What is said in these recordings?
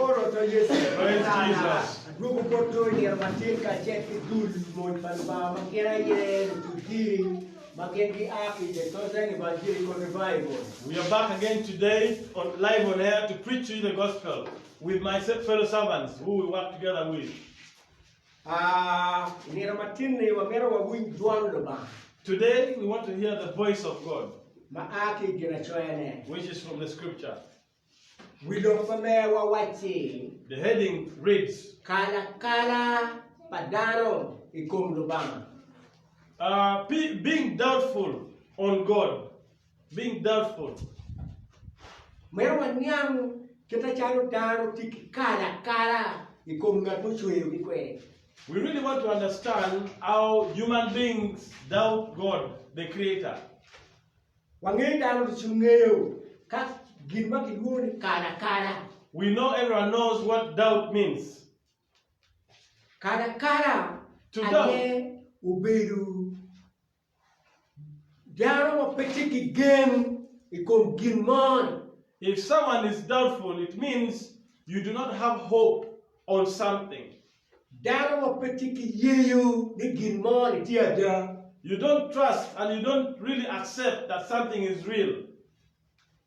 Wapor Rwotwa Yecu. Praise Jesus. Adwogo bot jo i nino matin kacel ki dul mony pa Lubanga ma gin aye lutuc jiri ma gin gia ki i The Chosen Evangelical Revival. We are back again today on live on air to preach to you the gospel with my fellow servants who we work together with. I nino matin-ni wamito wawiny dwan Lubanga. Today we want to hear the voice of God. Ma a ki i Ginacoyane. Which is from the scripture. Wi lok ma merwa wacci. The heading reads. Kalakala pa dano i kom Lubanga. Being doubtful on God, being doubtful. Mito waniang kit macalo dano tye ki kalakala i kom ngat mucweyogi kwede. We really want to understand how human beings doubt God, the creator. Wangeyo dano ducu ngeyo ka gin ma kilwongo ni kalakala. We know everyone knows what doubt means. Kalakala To doubt. aye obedo dano ma pe tye ki gen i kom gin mo-ni. If someone is doubtful, it means you do not have hope on something. Dano ma pe tye ki yeyo ni gin mo-ni tye ada. You don't trust and you don't really accept that something is real.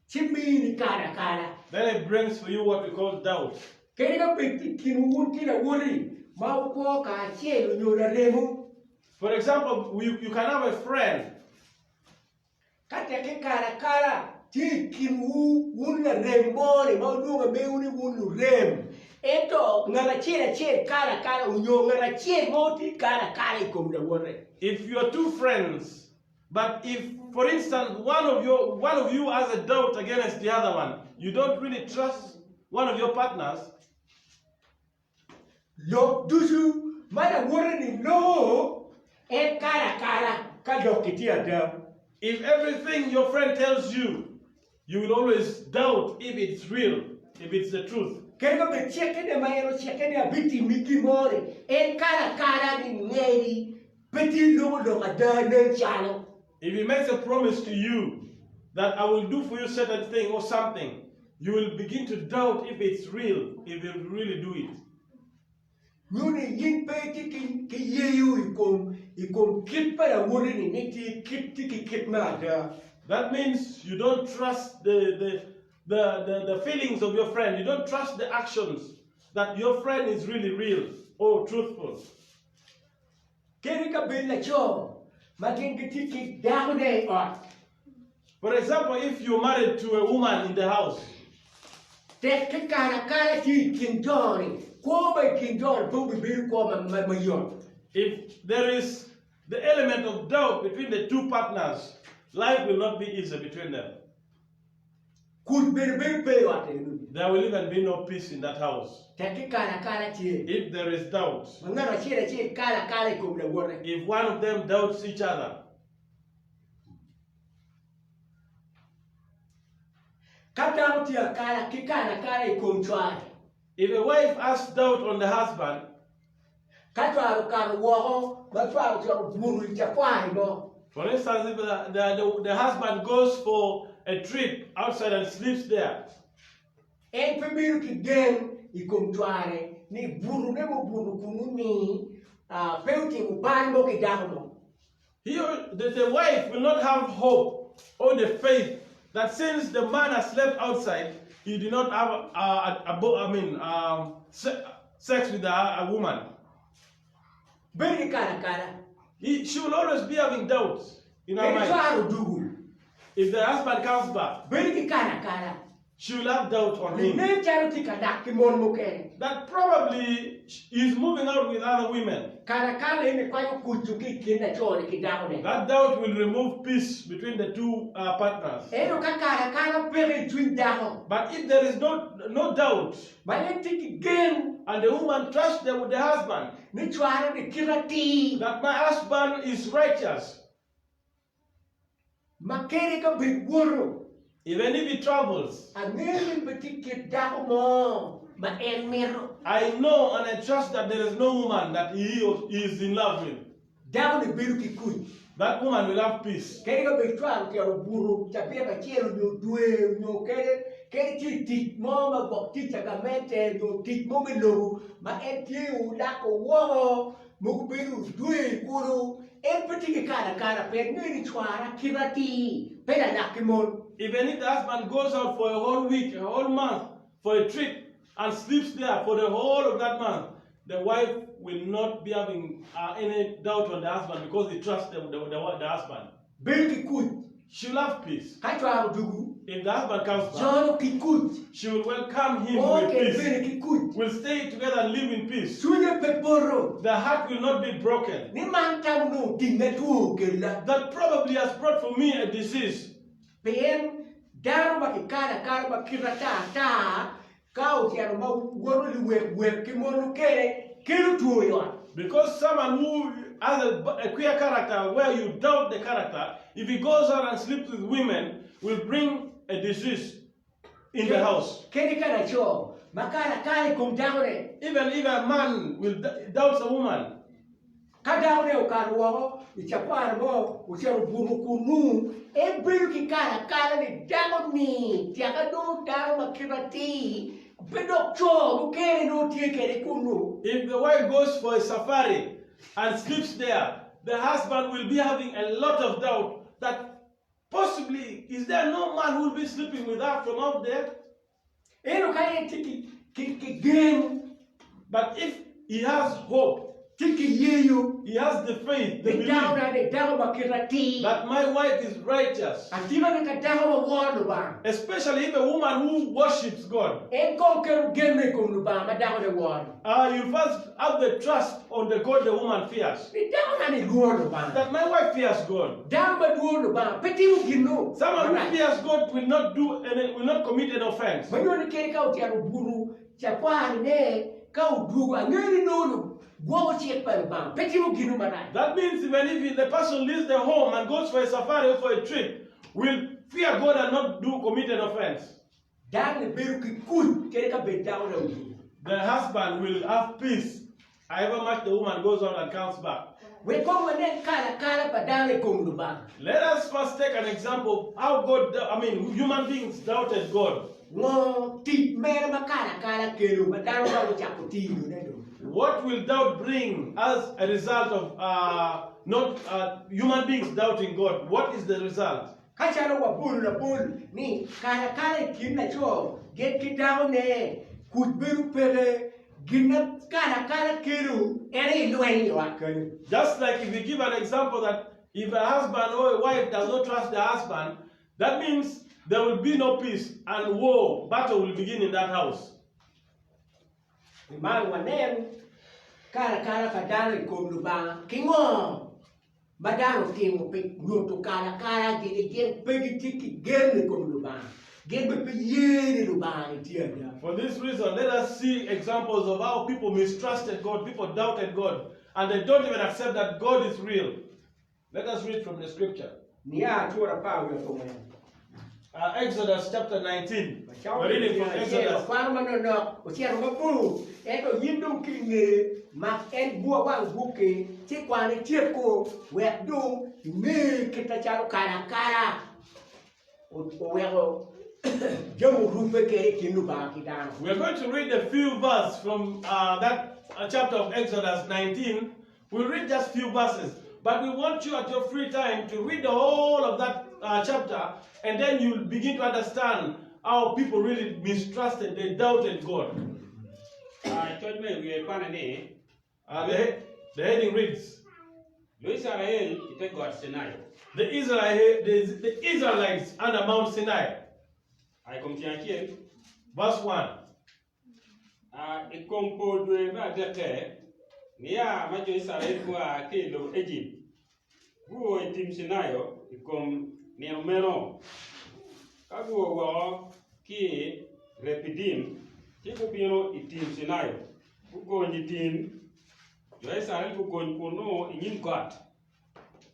Ci mini kare akara. Then it brings for you what we call doubt. Kadi ka bed tye i kinwu wun ki lawoti ma wukwo kacel onyo laremu. For example, you can have a friend. Ka tekke kare akara tye i kinwu wun larem mo-ni ma wulwongo amewu ni wun lurem, ento ngat acel acel kare akara onyo ngat acel mo tye kare akara i kom lawote. If you are two friends, but if for instance one of your one of you has a doubt against the other one, you don't really trust one of your partners. Lok ducu ma lawote-ni loko en kare akara ka lok-ki tye ada. If everything your friend tells you, you will always doubt if it's real, if it's the truth. Kadi ka bed cikkene ma en ocikke ni abitimmi gin mo-ni, en kare akara ni ngeni pe tye loko lok ada nen calo. If he makes a promise to you that I will do for you certain thing or something, you will begin to doubt if it's real, if he will really do it. Nyo ni in pe itye ki yeyo i kom i kom kit pa lawoti-ni ni tye kit tye ki kit me ada. That means you don't trust the the the the the feelings of your friend, you don't trust the actions that your friend is really real or truthful. Kadi ka bed laco ma gin gitye ki dakone i ot. For example, if you're married to a woman in the house. Tek ki kare akara tye i kin jo-ni, kwo ma i kin jo-ni pe obibedo kwo mayot. If there is the element of doubt between the two partners, life will not be easy between them. Kuc bene bedo pe i ot eno. There will even be no peace in that house. Tek ki kare akara tye. If there is doubt. Ma ngat acel acel kalo akala i kom lawote. If one of them doubts each other. Ka dako tye akala ki kare akala i kom cware. If a wife has doubt on the husband. Ka cware okato woko ma cware ocito obuto i cafari mo. For instance, if the, the, the, the husband goes for a trip outside and sleeps there. En pe bedo ki gen i kom cware ni butone mubuto kunnu-ni pe otimo bal mo ki dako mo. He or the, the wife will not have hope or the faith that since the man has slept outside, he did not have a, a, a, I mean, um, se sex with a, a woman. Bedo ki kare akara. He, she will always be having doubts in her Kadi mind. cware odugu. If the husband comes back, Bedo ki kare akara. She will have doubt on him. Nen calo tye ka dak ki mon mukene. That probably he is moving out with other women. Kare akara eni kwanyo kuc ki i kin laco-ni ki dakone. That doubt will remove peace between the two partners. Ento ka kare akara peke i cwiny dako. But if there is no no doubt. Ma en tye ki gen. And the woman trusts the the husband. Ni cware-ni kite atir. That my husband is righteous. Ma kede ka bed woto. Even if he travels. Angeyo ni pe tye kit dako mo ma en mito. I know and I trust that there is no woman that he is in love with. Dako ni bedo ki kuc. That woman will have peace. Kadi ka bed cware ocito obuto cabit acel onyo dwe onyo kede. Kadi tye i tic mo ma gwok tic pa gamente nyo tic mo me lobo ma en tye olako woko mogo bedo dwe kulu, en pe tye ki kare akara pien ngeyo ni cwara kite atir pe lalak ki mon. Even if the husband goes out for a whole week, a whole month for a trip and sleeps there for the whole of that month, the wife will not be having any doubt on the husband because he trusts the, the, the, the husband. Bedo ki kuc. She will have peace. Ka cware odwogo, If the husband comes back, jolo ki kuc. she will welcome him Kwo with kede peace. bene ki kuc. Will stay together and live in peace. Cwinye pe poto. The heart will not be broken. Ni man tam onongo otinga two okella. That probably has brought for me a disease. Pien dano ma kikalo akala ma kite ata ata Ka ocito ma woto liwek wek ki mon mukene, kelo two i ot. Because someone who has a, a queer character where you doubt the character, if he goes out and sleeps with women, will bring a disease in the house. Kadi ka laco ma kalo akala i kom dakone. Even if a man will doubts a woman. Ka dakone okato woko i cakwara mo, ocito obuto kunnu, en bedo ki kare akala ni dako-ni tyaka dong dano ma kite atir, pe dok co mukene nongo tye kwede kunnu. If the wife goes for a safari and sleeps there, the husband will be having a lot of doubt that possibly is there no man who will be sleeping with her from out there? Ento ka en tye ki gen. But if he has hope. Tye ki yeyo. He has the faith, the Ni belief. dakona ni dako ma kite atir. That my wife is righteous. Atikane ka dako ma woro Lubanga. Especially if a woman who worships God. En kong keto genne i kom Lubanga ma dakone woro. You first have the trust on the God the woman fears. Ni dakona ni lworo Lubanga. That my wife fears God. Dano ma lworo Lubanga pe timo gin-nu Someone who marac. fears God will not do any, will not commit an offense. Ma nyuto ni kadi ka ocito obuto cakwarine ka odwogo, angeyo ni nongo gwoko cik pa Lubanga, pe timo gin-nu marac. That means even if the person leaves the home and goes for a safari or for a trip, will fear God and not do commit an offense. Dano-ni bedo ki kuc kadi ka bed dakone odwogo. The husband will have peace however much the woman goes out and comes back. Wek kong wanen kal akala pa dano i kom Lubanga. Let us first take an example of how God, I mean, human beings doubted God. Ngo tic mere ma kal akala kelo ma dano romo cako tiyone dong? What will doubt bring as a result of uh, not uh, human beings doubting God? What is the result? Ka calo wabolo labol ni kare akara i kin laco gin ki dakone, kuc bedo peke, gin ma kare akara kelo en aye lweny i ot kenyo. Just like if we give an example that if a husband or a wife does not trust the husband, that means there will be no peace and war, battle will begin in that house. Pi man wanen kare akara pa dano i kom Lubanga ki ngo ma dano otimo pi nyuto kalakala-gi ni gin pe gitye ki gen i kom Lubanga, gin bene pe ye ni Lubanga-ni tye ada. For this reason, let us see examples of how people mistrusted God, people doubted God, and they don't even accept that God is real. Let us read from the scripture. Nia cura 14. Exodus chapter 19. We're reading from Exodus. Wakwano manonok, ocito mabor, ento in dong ki i ngeye, mak en bua wang buk-ki, ci kwan ityeko, wek dong inge kit macalo kare akara oweko jami orubbe kwede i kin Lubanga ki dano. We are going to read a few verse from uh, that uh, chapter of Exodus 19. We'll read just few verses, but we want you at your free time to read the whole of that uh, chapter, and then you'll begin to understand how people really mistrusted, they doubted God. Ah, coc ma i wiye kwane ni, Uh, the, the heading reads, Luicrael i te got Cinai. The, Israel, the, the Israelites under Mount Sinai. I kom tyeng acel, Verse 1. I kom por dwe me adekke, nia ma jo Icrael gua ki i lobo Ejipt, guo i tim Cinayo i kom nino meno. Ka guo woko ki i Repidim, ci gubino i tim Cinayo, gugony i tim. Jo Icrael gugony kunnu i nyim got.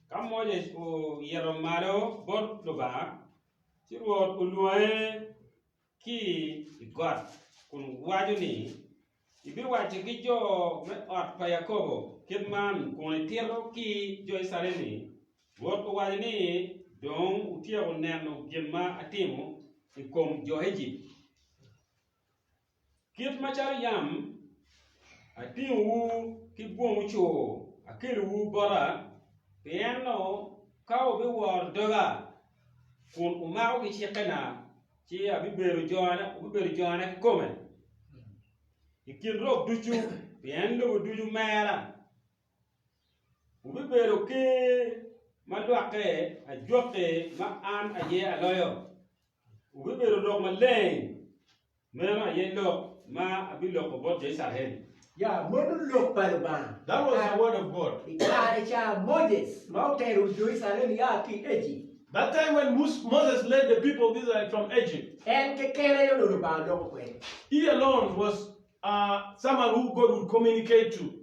Ka Moses oito malo bot Lubanga, ci Rwot olwonge ki i got kun waco ni, Ibiwaco ki jo me ot pa Yakobo kit man kun itito ki jo Icrael ni, 'Rwot owaco ni, Dong wutyeko neno gin ma atimo i kom jo Ejipt. Kit macalo yam atingowu ki bwom ocur akelowu bota, pienno ka wubiworo doga kun wumako gicikkena, ci abibedo jona, wubibedo jona kikome i kin rok ducu, pien lobo ducu mera. Wubibedo ker ma lwakke ajwaki ma an aye aloyo, wubibedo rok maleng. Meno aye lok ma abiloko bot jo Icrael. Ya, meno lok pa Lubanga. That was the word of God. I kare ca Moses ma otero jo Icrael ya ki i Ejipt. That time when Moses led the people of Israel from Egypt. En keken aye onongo Lubanga loko kwede. He alone was someone who God would communicate to.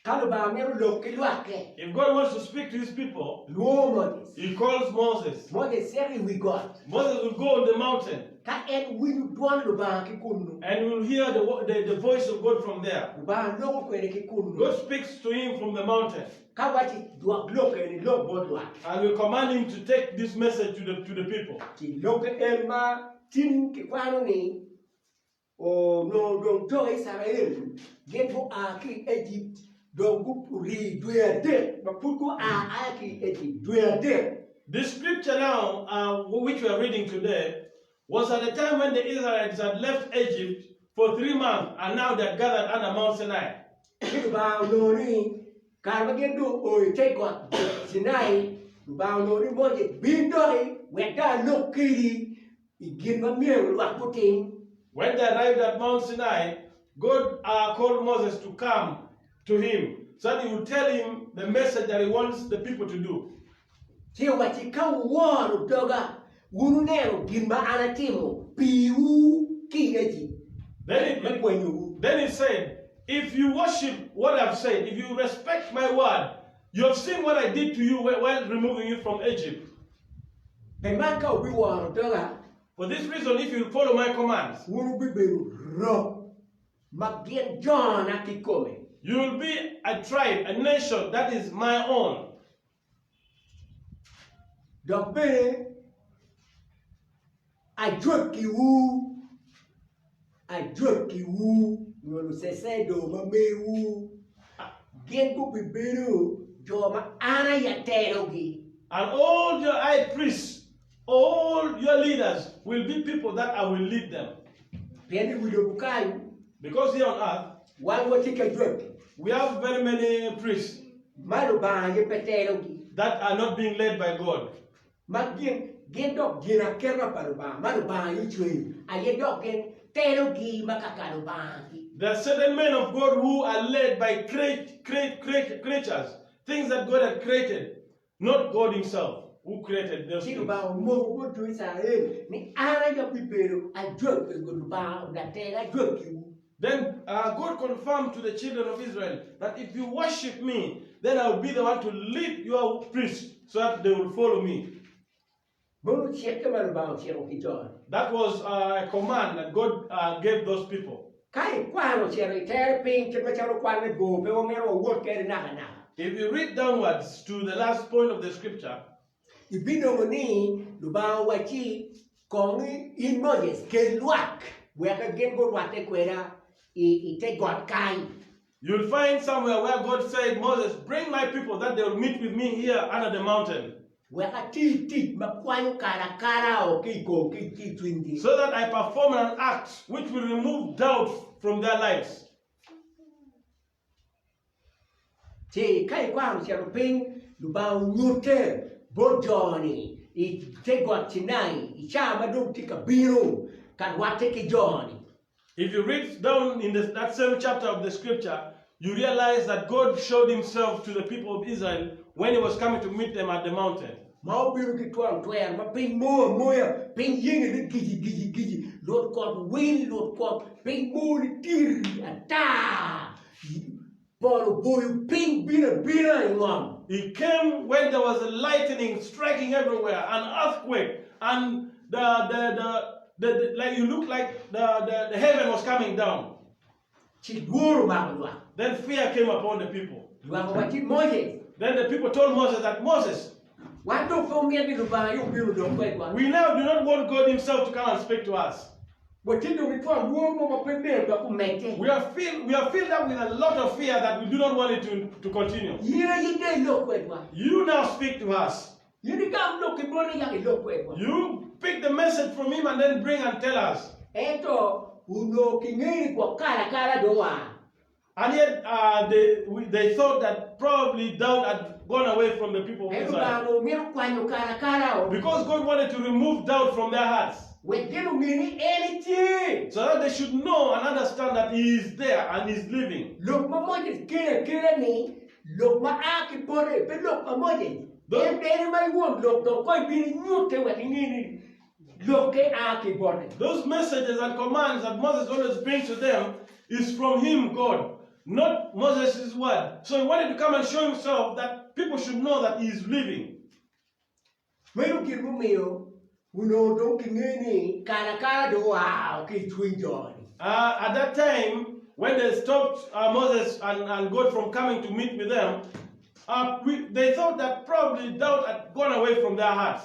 Ka Lubanga mito lok ki lwakke. If God wants to speak to his people. Lwongo Moses. He calls Moses. Moses cito i wi got. Moses will go on the mountain. Ka en winyo dwon Lubanga ki kunnu. And will hear the, the, the voice of God from there. Lubanga loko kwede ki kunnu. God speaks to him from the mountain. Ka wacci dwok lok eni lok bot lwak. And will command him to take this message to the, to the people. Ci lokke en ma tin kikwano ni Onongo dong jo Icrael gin gua ki i Ejipt dong guri dwe adek ma pud gua aya ki i Ejipt dwe adek. The scripture now which we are reading today was at the time when the Israelites had left Egypt for 3 months and now they had gathered under Mount Sinai. Ci Lubanga onongo ni kare ma gin dong o i te got Cinai, Lubanga onongo ni Moses, Bin doki wek dong alok kedi i gin ma myero lwak gutim. When they arrived at Mount Sinai, God called Moses to come to him so that he would tell him the message that he wants the people to do. Ci owacci, Ka wuworo doga, wun wuneno gin ma an atimo piwu ki i Ejipt Then me he, kwanyowu. then he said, If you worship what I've said, if you respect my word, you have seen what I did to you while removing you from Egypt. Pi man ka wubiworo doga. For this reason, if you will follow my commands. Wun wubibedo rok ma gin jona kikome. You will be a tribe, a nation that is my own. Dok bene ajwakkiwu, ajwakkiwu nyo lucecerdo ma mewu, gin gubibedo jo ma an aye atelogi. And all your high priests, all your leaders will be people that I will lead them. Pien i wi lobo kany, Because here on earth, wan watye ki ajwaki. We have very many priests. Ma Lubanga aye pe telogi. That are not being led by God. Ma gin, gin dok ginaketa pa Lubanga, ma Lubanga aye ocweyo, aye dok gin telogi ma kaka Lubangagi. There are certain men of God who are led by crea, crea, crea, creatures, things that God had created, not God himself who created those Ci things. Lubanga omoko bot jo Icrael ni, An aye abibedo ajwak, Lubanga latela ajwakkiwu. Then God confirmed to the children of Israel that if you worship me, then I will be the one to lead your priests so that they will follow me. Meno cikke ma Lubanga ociko ki jone. That was a command that God gave those people. Ka ikwano ocito i tere piny kit macalo kwanne bor, pe wamito wawot kede nakanaka. If you read downwards to the last point of the scripture, Ibinongo ni Lubanga owacci, Kong in Moses, kel lwak wek gin gurwatte kweda i te got kany. You'll find somewhere where God said, Moses, bring my people that they will meet with me here under the mountain. Wek ati tic ma kwanyo kare akara o ki i kom ki i cwinygi. So that I perform an act which will remove doubt from their lives. Ci ka ikwano ocito piny, Lubanga onyutte bot jo-ni i te got Cinai i caa ma dong tye ka bino ka rwatte ki jo-ni. If you read down in the, that same chapter of the scripture, you realize that God showed himself to the people of Israel when he was coming to meet them at the mountain. Ma obino ki twon twero ma piny mor amoya, piny yenge ni gici gici gici, lut kot wil, lut kot piny mor ni tir ata, pol oboyo piny bino abina i ngom. He came when there was a lightning striking everywhere, an earthquake, and the, the, the, the, the like you look like the, the, the heaven was coming down. Ci lworo omako lwak. Then fear came upon the people. Lwak owacci Moses. Then the people told Moses that Moses. Wan dong pe wamito ni Lubanga aye obin olok kwedwa. We now do not want God Himself to come and speak to us. Watye dong ki twon lworo mo ma pe myero dok omedde. We are filled, we are filled up with a lot of fear that we do not want it to, to continue. In aye dong ilok kwedwa. You now speak to us. In igam lok ki bote yak ilok kwedwa. You pick the message from him and then bring and tell us. Ento onongo kingeyo ni gwok kare akara dong oa. And yet uh, they, we, they thought that probably doubt had gone away from the people of Ento Israel. Lubanga onongo mito kwanyo kare akara-o Because God wanted to remove doubt from their hearts. wek gin onge ni en etye. So that they should know and understand that He is there and He's living. Lok ma Moses kelo akela-ni, lok ma a ki bote, pe lok pa Moses. En bene ma i won lok dong kong ibino inyutte wek inge ni lokke a ki bote. Those messages and commands that Moses always brings to them is from him, God, not Moses' word. So he wanted to come and show himself that people should know that he is living. Meno gin mumiyo onongo dong kingeyo ni kare akara dong oa ki i cwiny jo-ni. At that time, when they stopped Moses and, and God from coming to meet with them, uh, we, they thought that probably doubt had gone away from their hearts.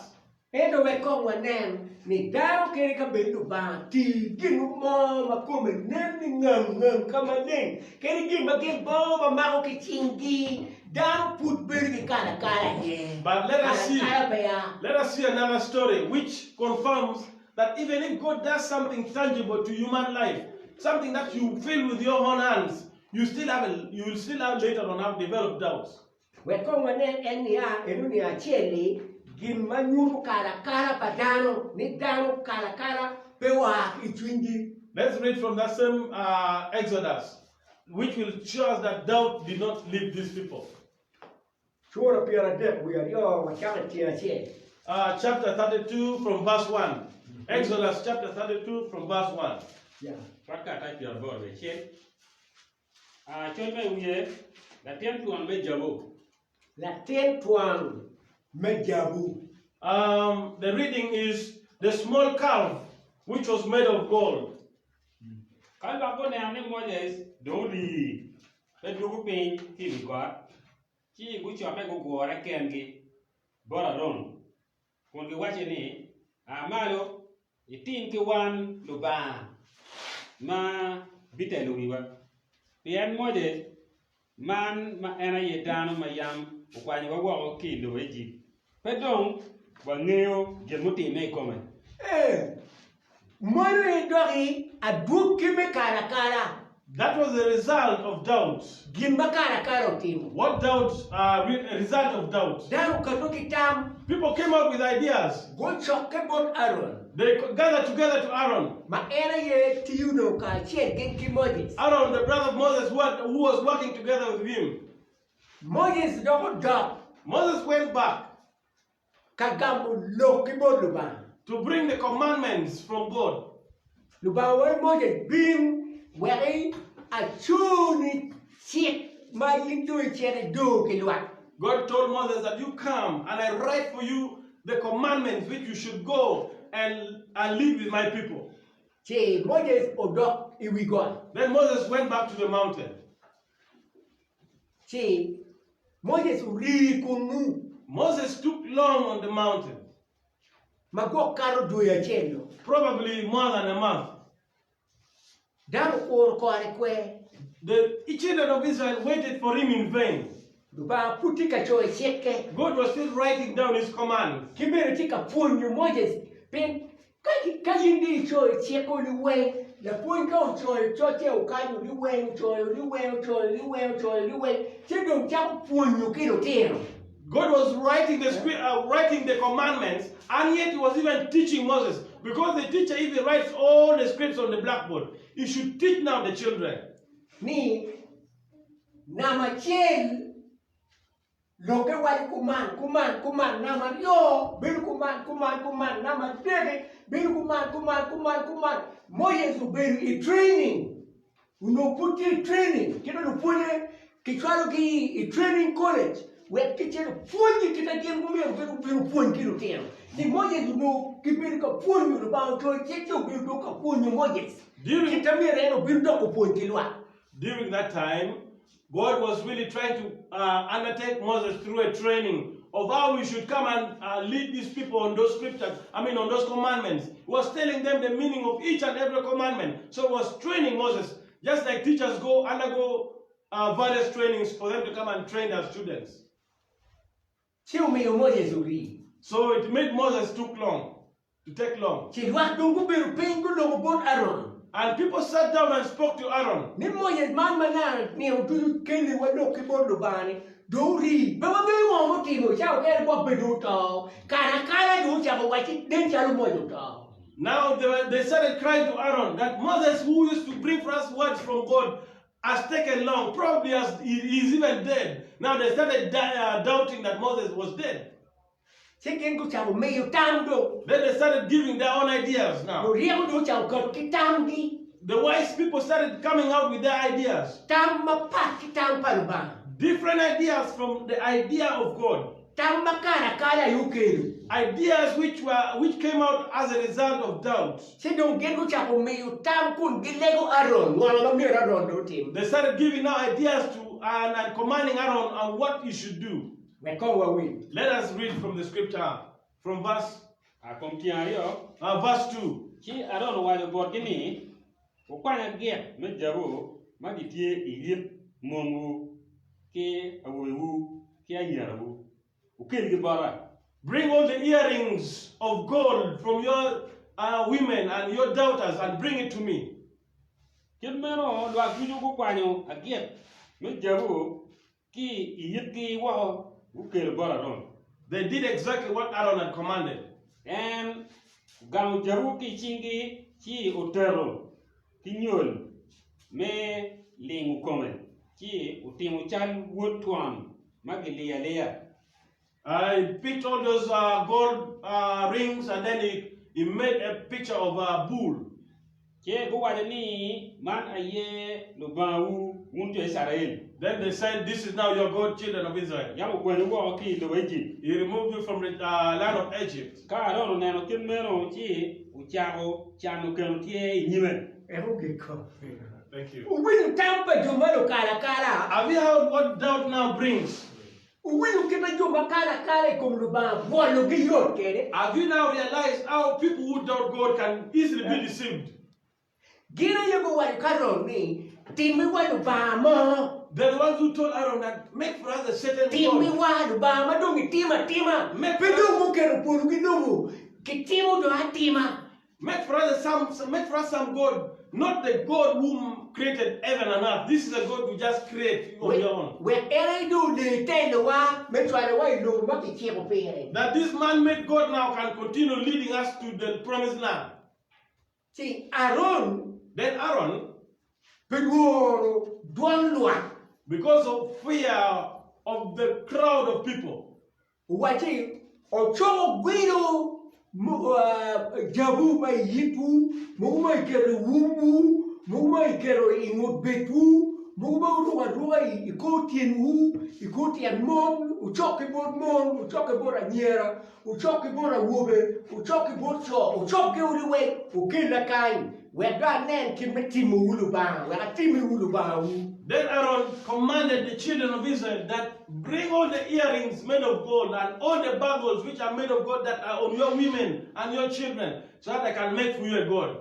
Ento wek kong wanen ni dano kadi ka bed Lubanga ti gin mo ma kome nen ni ngam ngam ka maleng, kadi gin ma gin bongo ma mako ki cinggi, dano pud bedo ki kalakala iye. But let us see, Kalakala pe a. let us see another story which confirms that even if God does something tangible to human life, something that you feel with your own hands, you still have a, you will still have later on have developed doubts. Wek kong wanen en nia eno nia acel-li, gin ma nyuto kalakala pa dano, ni dano kalakala pe oa ki i cwinygi. Let's read from that same uh, Exodus, which will show us that doubt did not leave these people. Cura 32 wacako i tyeng acel. Uh, chapter 32 from verse 1. Exodus chapter 32 from verse 1. Yeah. Cwak karatac 81. A Coc ma i wiye, Latin twon me jabu. Latin twon me jabu. Um, the reading is the small calf which was made of gold. Ka lwak guneno ni Moses dong ori pe dwogo piny ki i wi got, ci gucokke gugure kengi bot Aron, kun giwacce ni, A malo, itim ki wan lubanga ma bitelo wiwa, pien Moses man ma en aye dano ma yam okwanyowa woko ki i lobo Ejipt, pe dong wangeyo gin mutimme i kome. Ee, meno aye doki adwogi me kalakala. That was the result of doubt. Gin ma kalakala otimo. What doubt? Uh, re- result of doubt. Dano okato ki tam. People came up with ideas. Gucokke bot Aron. They gathered together to Aaron. Ma en aye tiyo onongo kacel gin ki Moses. Aaron, the brother of Moses, who, had, who was working together with him. Moses dok odok. Moses went back. Ka gamo lok ki bot Lubanga. To bring the commandments from God. Lubanga owaco Moses, Bin wek aconi cik ma in dong icito idor ki lwak. God told Moses that you come and I write for you the commandments which you should go and, and live with my people. Ci Moses odok i wi got. Then Moses went back to the mountain. Ci Moses ori kunnu. Moses took long on the mountain. Ma gwok kato dwe acel-lu. Probably more than a month. Dano okuro kore kwer. The children of Israel waited for him in vain. Lubanga pud tye ka coyo cikke. God was still writing down his commands. Ki bene tye ka pwonyo Moses pien Ka in dong icoyo cikko liweng, lapwony ka ocoyo cocce okanyo liweng, ocoyo liweng, ocoyo liweng, ocoyo liweng, ci dong cako pwonyo ki lutino. God was writing the script, uh, writing the commandments, and yet he was even teaching Moses. Because the teacher, if he writes all the scripts on the blackboard, he should teach now the children. Ni namba acel Lokke waco kuman, kuman, kuman, namba aryo bedo kuman, kuman, kuman, namba adek bedo kuman, kuman, kuman, kuman. Moses obedo i training, onongo pud tye i training, kit ma lupwonye kicwalogi i training college wek kicit opwonygi kit ma gin myero gin obin opwony ki lutino. Ci Moses onongo kibedo ka pwonyo, Lubanga ocoyo cik ci obedo dong ka pwonyo Moses kit ma myero en obin dok opwony ki lwak. During that time, God was really trying to uh, undertake Moses through a training. of how he should come and uh, lead these people on those scriptures, I mean, on those commandments. He was telling them the meaning of each and every commandment. So he was training Moses, just like teachers go undergo uh, various trainings for them to come and train their students. Ci omiyo Moses ori. So it made Moses took long, to take long. Ci lwak dong gubedo piny guloko bot Aron. And people sat down and spoke to Aaron. Ni Moses man ma naka nino ducu keliwa lok ki bot Lubanga-ni dong ori, pe wangeyo ngo mutimo, cawa kene gwok bene dong oto, kare akala dong ocako wacci nen calo Moses oto. Now they, were, they started crying to Aaron that Moses, who used to bring for us words from God, has taken long, probably has, he, he's even dead. Now they started uh, doubting that Moses was dead. Ci gin gucako miyo tam dong. Then they started giving their own ideas now. Luryeko dong ocako keto ki tamgi. The wise people started coming out with their ideas. Tam mapat ki tam pa Lubanga. Different ideas from the idea of God. Tam ma kare akala aye okelo. Ideas which were which came out as a result of doubt. Ci dong gin gucako miyo tam kun gilego Aron ngo ma myero Aron dong otim. They started giving now ideas to and, and commanding Aaron on what he should do. Wek kong wawiny. Let us read from the scripture from verse A kom tyeng aryo. uh, verse 2. Ci Aron owaco botgi ni, Wukwany agit me jabu ma gitye i yit monwu ki awobewu ki anyirawu, wukelgi bota. Bring all the earrings of gold from your uh, women and your daughters and bring it to me. Kit meno lwak ducu gukwanyo agit me jabu ki i yitgi woko gukelo bot Aron. They did exactly what Aaron had commanded. En ogamo jabu ki i cinggi ci oteto ki nyol me lingo kome, ci otimo cal wod twon ma giliyo aliya. He picked all those uh, gold uh, rings and then he, he made a picture of a bull. Ci guwaco ni, Man aye Lubangawu, wun jo Icrael. Then they said, This is now your God, children of Israel. Yam okwanyowu woko ki i lobo Ejipt. He removed you from the uh, land of Egypt. Ka Aron oneno kit meno, ci ocako cano keno tyer i nyime. Ento giko. Thank you. Wuwinyo tam pa jo ma lukalo akala? Have you heard what doubt now brings? Wuwinyo kit ma jo ma kalo akala i kom Lubanga bwologi yot kwede? Have you now realized how people who doubt God can easily be deceived? Gin aye guwaco ki Aron ni, Timmiwa lubanga mo. They're the ones who told Aaron that make for us a certain God. Timmiwa lubanga ma dong itimo atima, pe dong muketo polo ki lobo, kitimo dong atima. Make for us some, some make for us some God, not the God who created heaven and earth. This is a God you just create on your own. Wek en aye dong ole telowa me cwalowa i lobo ma kiciko pire. That this man-made God now can continue leading us to the promised land. Ci Aron Then Aaron, pi lworo dwon lwak. because of fear of the crowd of people, Owacci, Ocoko gwilo jabu ma i yitwu, mogo ma iketo i wumwu, mogo ma iketo i ngut betwu, mogo ma wuruko aruka i kor tyenwu, i kor tyen mon, wucok ki bot mon, wucok ki bot anyira, Wucok ki bot awobe, wucok ki bot co, wucokgi liweng, wukella kany, wek dong anen kit me timowu Lubanga, wek atimiwu Lubangawu. Then Aaron commanded the children of Israel that bring all the earrings made of gold and all the bangles which are made of gold that are on your women and your children, so that I can make for you a God.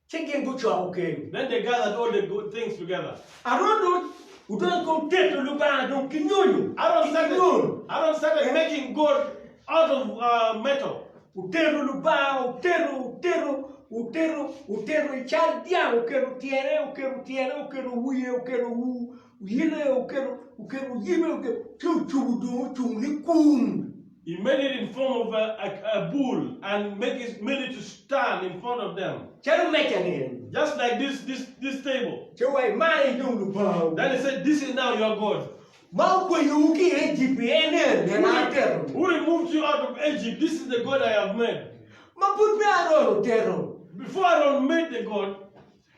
Ci gin gucoko keno. Then they gathered all the good things together. Aron dong odonyo i kom teto Lubanga dong ki nyonyo, Aaron ki started, nyol. Aaron started making gold out of uh, metal. Oteto Lubanga, oteto, oteto, oteto, oteto i cal dyang, oketo tyene, oketo tyene, oketo wiye, oketo wu, yite, oketo, oketo yibe, oketo, ci ocubo dong ocung ni kun. He made it in form of a, a, a bull and make it, made it to stand in front of them. Calo meja-ni eni. Just like this, this, this table. Ci owaco, Man aye dong Lubangawu. Then he said, This is now your God. Ma okwanyowu ki i Ejipt en eni, en aye ateto-ni. Who removed you out of Egypt? This is the God I have made. Ma pud peya Aron oteto. Before Aaron made the God,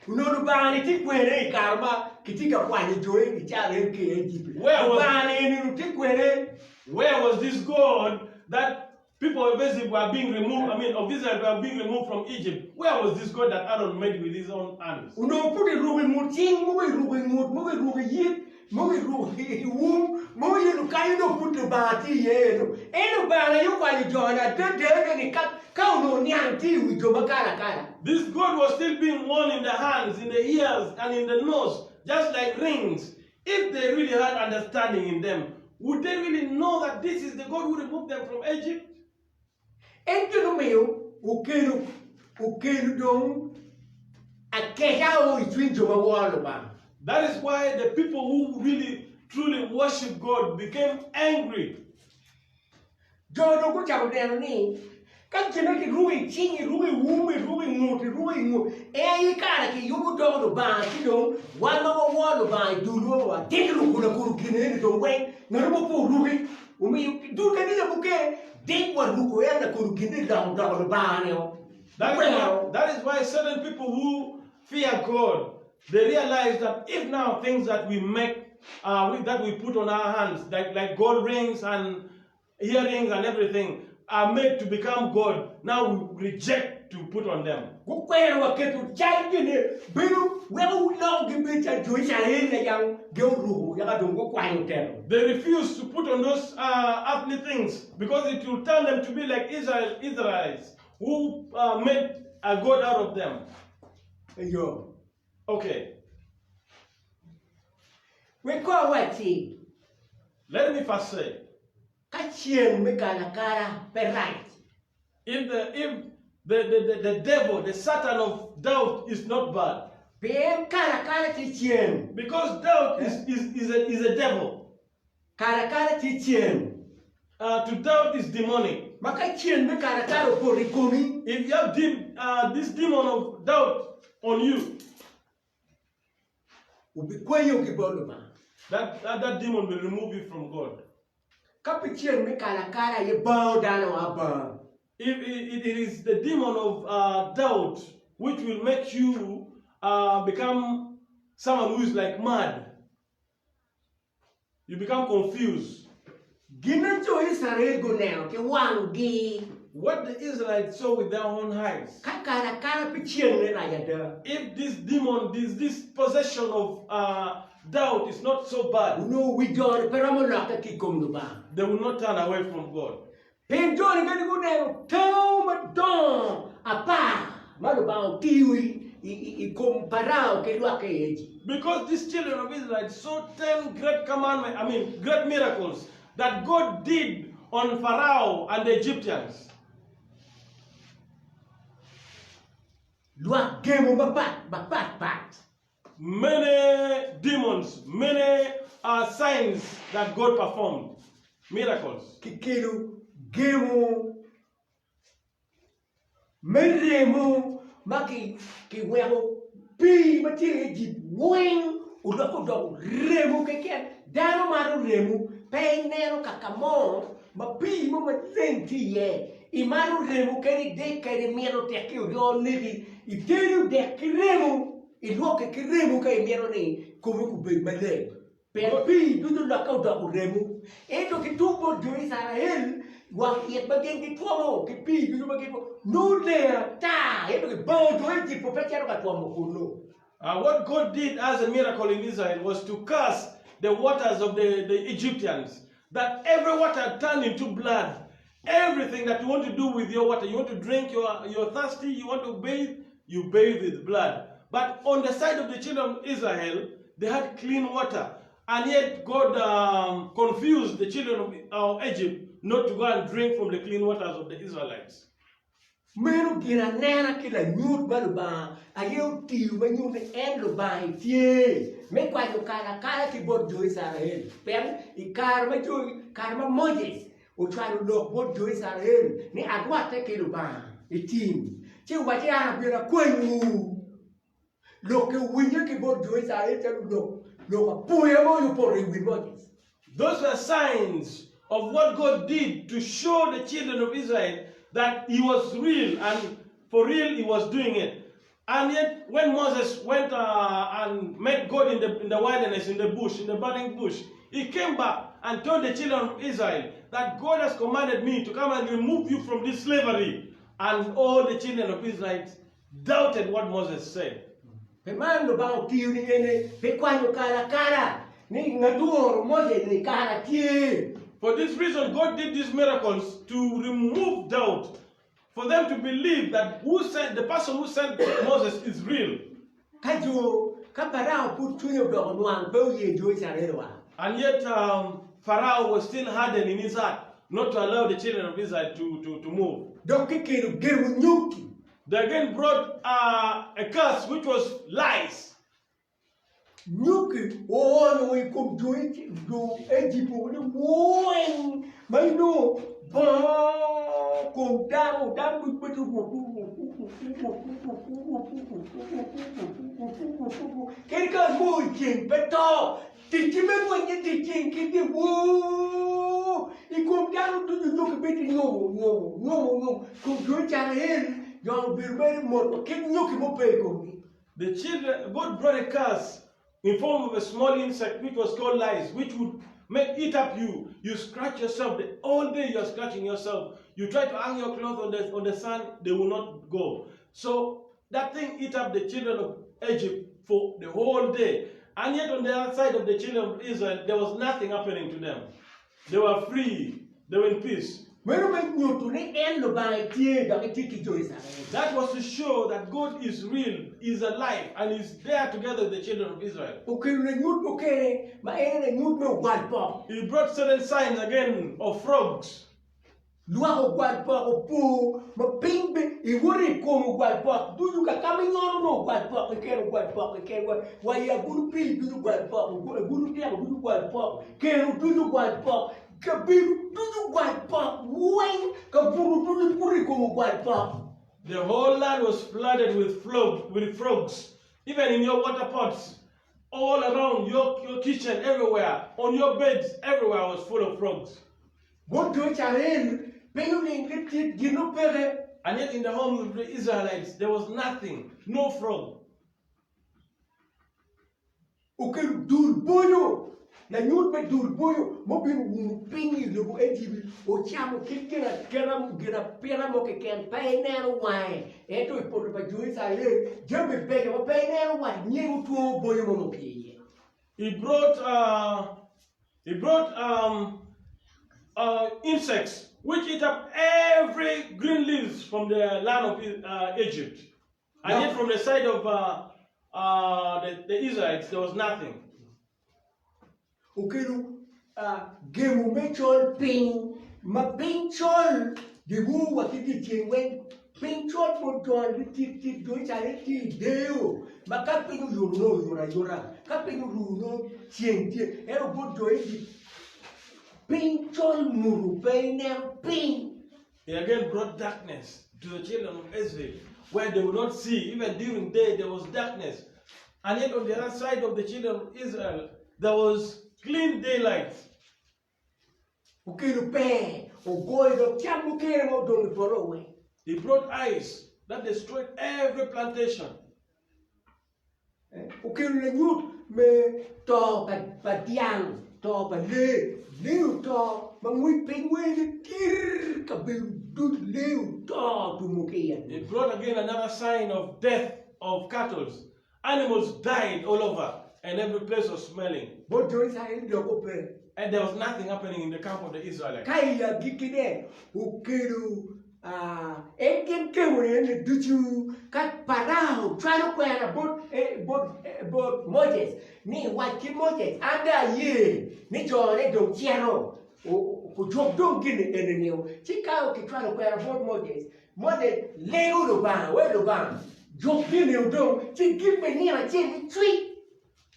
Onongo Lubanga-ni tye kwene i kare ma kitye ka kwanyo jo Icrael ki i Ejipt? Where was- Lubanga-ni eni tye kwene? Where was this God that people of Egypt were being removed, I mean, of Israel were being removed from Egypt? Where was this God that Aaron made with his own hands? Onongo pud eruko i ngut cing, mogo eruko i ngut, mogo eruko i yit. Mogo iruko i um, mogo aye lukanyo dong pud Lubanga tye iye ento en Lubanga aye okwanyo jone adada ni ka ka onongo niang tye i wi jo ma kalo akala. This gold was still being worn in the hands, in the ears, and in the nose, just like rings. If they really had understanding in them, would they really know that this is the God who removed them from Egypt? En gin omiyo okelo okelo dong akeca o i cwiny jo ma woro Lubanga. That is why the people who really truly worship God became angry. Jo dong gucako neno ni ka gin ma kiruko i cing, iruko i um, iruko i ngut, iruko i ngut, en aye kare kiyubo doko Lubanga ci dong wan ma waworo Lubanga i dulwa watito lukula kulu gin eni dong weng ngat mo pe oruki. Omiyo dul kanisa mukene ding wa ruko en lakolo gin ni loko doko Lubanga ni o. That is, why, that is why certain people who fear God, they realize that if now things that we make, uh, we, that we put on our hands, like, like gold rings and earrings and everything, are made to become God, now we reject to put on them. Gukwero wa keto cal gine bedo weko loko gibedo cal jo Icrael na yam gin oruko yaka dong gukwanyo telo. They refuse to put on those uh, earthly things because it will turn them to be like Israel, Israelites who uh, made a god out of them. Eyo. Okay. Wek ko awacci. Let me first say. Ka ceng me kalakala pe rac. If the if the the the, the devil, the Satan of doubt is not bad. Pien kalakala tye ceng. Because doubt is is is a is a devil. Kalakala tye ceng. Uh, to doubt is demonic. Ma ka ceng me kalakala opoto i komi. If you have dem, uh, this demon of doubt on you. Obikwanyo ki bot Lubanga. That, that, that demon will remove you from God. Ka pe cen me kalakala aye bango dano abanga. If it, it is the demon of uh, doubt which will make you uh, become someone who is like mad. You become confused. Gin ma jo Icrael guneno ki wanggi. What the Israelites saw with their own eyes. Ka kalakala pe cen-ni rac ada. If this demon, this, this possession of uh, doubt is not so bad. Onongo wi jo-ni pe romo lokke ki i kom Lubanga. They will not turn away from God. Pien jo-ni kadi guneno tango madongo apar ma Lubanga otiyo i kom Parao ki lwakke i Ejipt. Because these children of Israel saw ten great commandments, I mean, great miracles that God did on Pharaoh and the Egyptians. Lwak gemo mapat mapat pat. Many demons, many uh, signs that God performed, miracles. Kikelo gemo me remo ma kiweko pii ma tye i Ejipt weng olokke odoko remo keken. Dano mato remo, pe ineno kaka mo ma pii mo maleng tye iye. Imato remo kadi idek kadi imito tekki oryo neki, itedo dek ki remo, ilwokke ki remo ka imito ni komi obed maleng. Pien pii ducu olokke odoko remo. Ento ki tung bot jo Icrael, wang it ma gin gitwomo ki pii ducu ma gitwomo nongo leng ata, ento gibango jo Ejipt pud pe cito ka twomo kunnu. What God did as a miracle in Israel was to curse the waters of the, the Egyptians, that every water turned into blood. Everything that you want to do with your water, you want to drink, you're, you're thirsty, you want to bathe, you bathe with blood. But on the side of the children of Israel, they had clean water. And yet God um, confused the children of uh, Egypt not to go and drink from the clean waters of the Israelites. Meno ginanena ki lanyut ma Lubanga aye otiyo ma nyuto ni en Lubanga etye me kwanyo kalakala ki bot jo Icrael. Pien i kare ma jo kare ma Moses ocwalo lok bot jo Icrael ni arwatte ki Lubanga i tim, ci owacci an abino akwanyowu. Lok-ki owinye ki bot jo Icrael calo lok lok apoya ma onyo opoto i wi Moses. Those were signs of what God did to show the children of Israel that he was real and for real he was doing it. And yet when Moses went uh, and met God in the, in the wilderness, in the bush, in the burning bush, he came back and told the children of Israel that God has commanded me to come and remove you from this slavery. And all the children of Israel doubted what Moses said. Pi man Lubanga otiyo ni ene pi kwanyo kal akala. ni ngat ooro Moses ni kara tye. For this reason, God did these miracles to remove doubt, for them to believe that who sent, the person who sent Moses is real. Ka jo, ka Parao pud cwinye odoko nwang, pe oye jo Icrael oa. And yet um, Pharaoh was still hardened in his heart not to allow the children of Israel to, to, to move. Dok kikelo gemo nyuki. They again brought uh, a curse which was lies. Nyuki oonyo i kom jo Ejipt ni weng ma inongo bongo kom dano, dano ducu bedo kadi ka moo i ceng pe to, ticci me ngwecce dyeceng ki dyewor i kom dano ducu nyuki bedo nyomo nyomo nyomo nyomo kom jo Icrael jo obedo mere mot wa kit nyuki mo pe i komgi. The children, God brought a curse in form of a small insect which was called lice, which would make eat up you. You scratch yourself the all day. You are scratching yourself. You try to hang your clothes on the on the sun, they will not go. So that thing eat up the children of Egypt for the whole day. And yet on the other side of the children of Israel, there was nothing happening to them. They were free. They were in peace. Meno me nyuto ni en Lubanga etye dok etye ki jo Icrael. That was to show that God is real, is alive, and is there together with the children of Israel. Okelo lanyut mukene ma en aye lanyut me ogwal pok. He brought certain signs again of frogs. Lwak ogwal pok opo ma piny be iwoto i kom ogwal pok ducu ka ka ma inyono nongo ogwal pok keken ogwal pok keken wa i agulu pii ducu ogwal pok agulu tiko ducu ogwal pok keno ducu ogwal pok Kabedo ducu ogwal pok weng, kabuto ducu buto i kom ogwal pok. The whole land was flooded with flog, with frogs, even in your water pots, all around your, your kitchen, everywhere, on your beds, everywhere was full of frogs. Bot jo Icrael, piny oling litit, gin opeke. And yet in the homes of the Israelites, there was nothing, no frog. Okelo dul bonyo, lanyut me dul bonyo ma obino oumo piny i lobo Ejipt, ocamo kit ginaketa, ginapita mo keken, pe ineno wange. Ento i poto pa jo Icrael, jami beco ma pe ineno wange, nyeko two bonyo mo ma opye iye. He brought, uh, he brought um, uh, insects which eat up every green leaves from the land of uh, Egypt. And yet from the side of uh, uh, the, the Israelites, there was nothing. Okelo uh, gemo me col piny ma piny col dyewor wa ki dyeceng weng piny col bot jo litit tit jo Icrael tye i deyo ma ka piny oyuto nongo oyuto ayuta ka piny oru nongo ceng tye ento bot jo Ejipt piny col mutu pe ineno piny. He again brought darkness to the children of Israel, where they would not see. Even during day, there was darkness. And yet, on the other side of the children of Israel, there was clean daylight. Okelo pee, ogoyo dok cam mukene ma odong i poto weng. He brought ice that destroyed every plantation. Okelo lanyut me to pa dyang, to pa lee, lee oto ma ngwec piny wene tir kabedo ducu lee oto otumo ki iye. He brought again another sign of death of cattle. Animals died all over and every place was smelling. Bot jo Icrael dok ope. And there was nothing happening in the camp of the Israelites. Ka i agikkine okelo En gin kemo eni ducu ka Parao cwalo kwena bot Moses ni, Wac ki Moses, an dong aye ni jone dong cito, ojuk dong gin eni-ni. Ci ka kicwalo kwena bot Moses, Moses lego Lubanga, wek Lubanga juk gin-ni dong, ci gik me nino acel-li cwiny.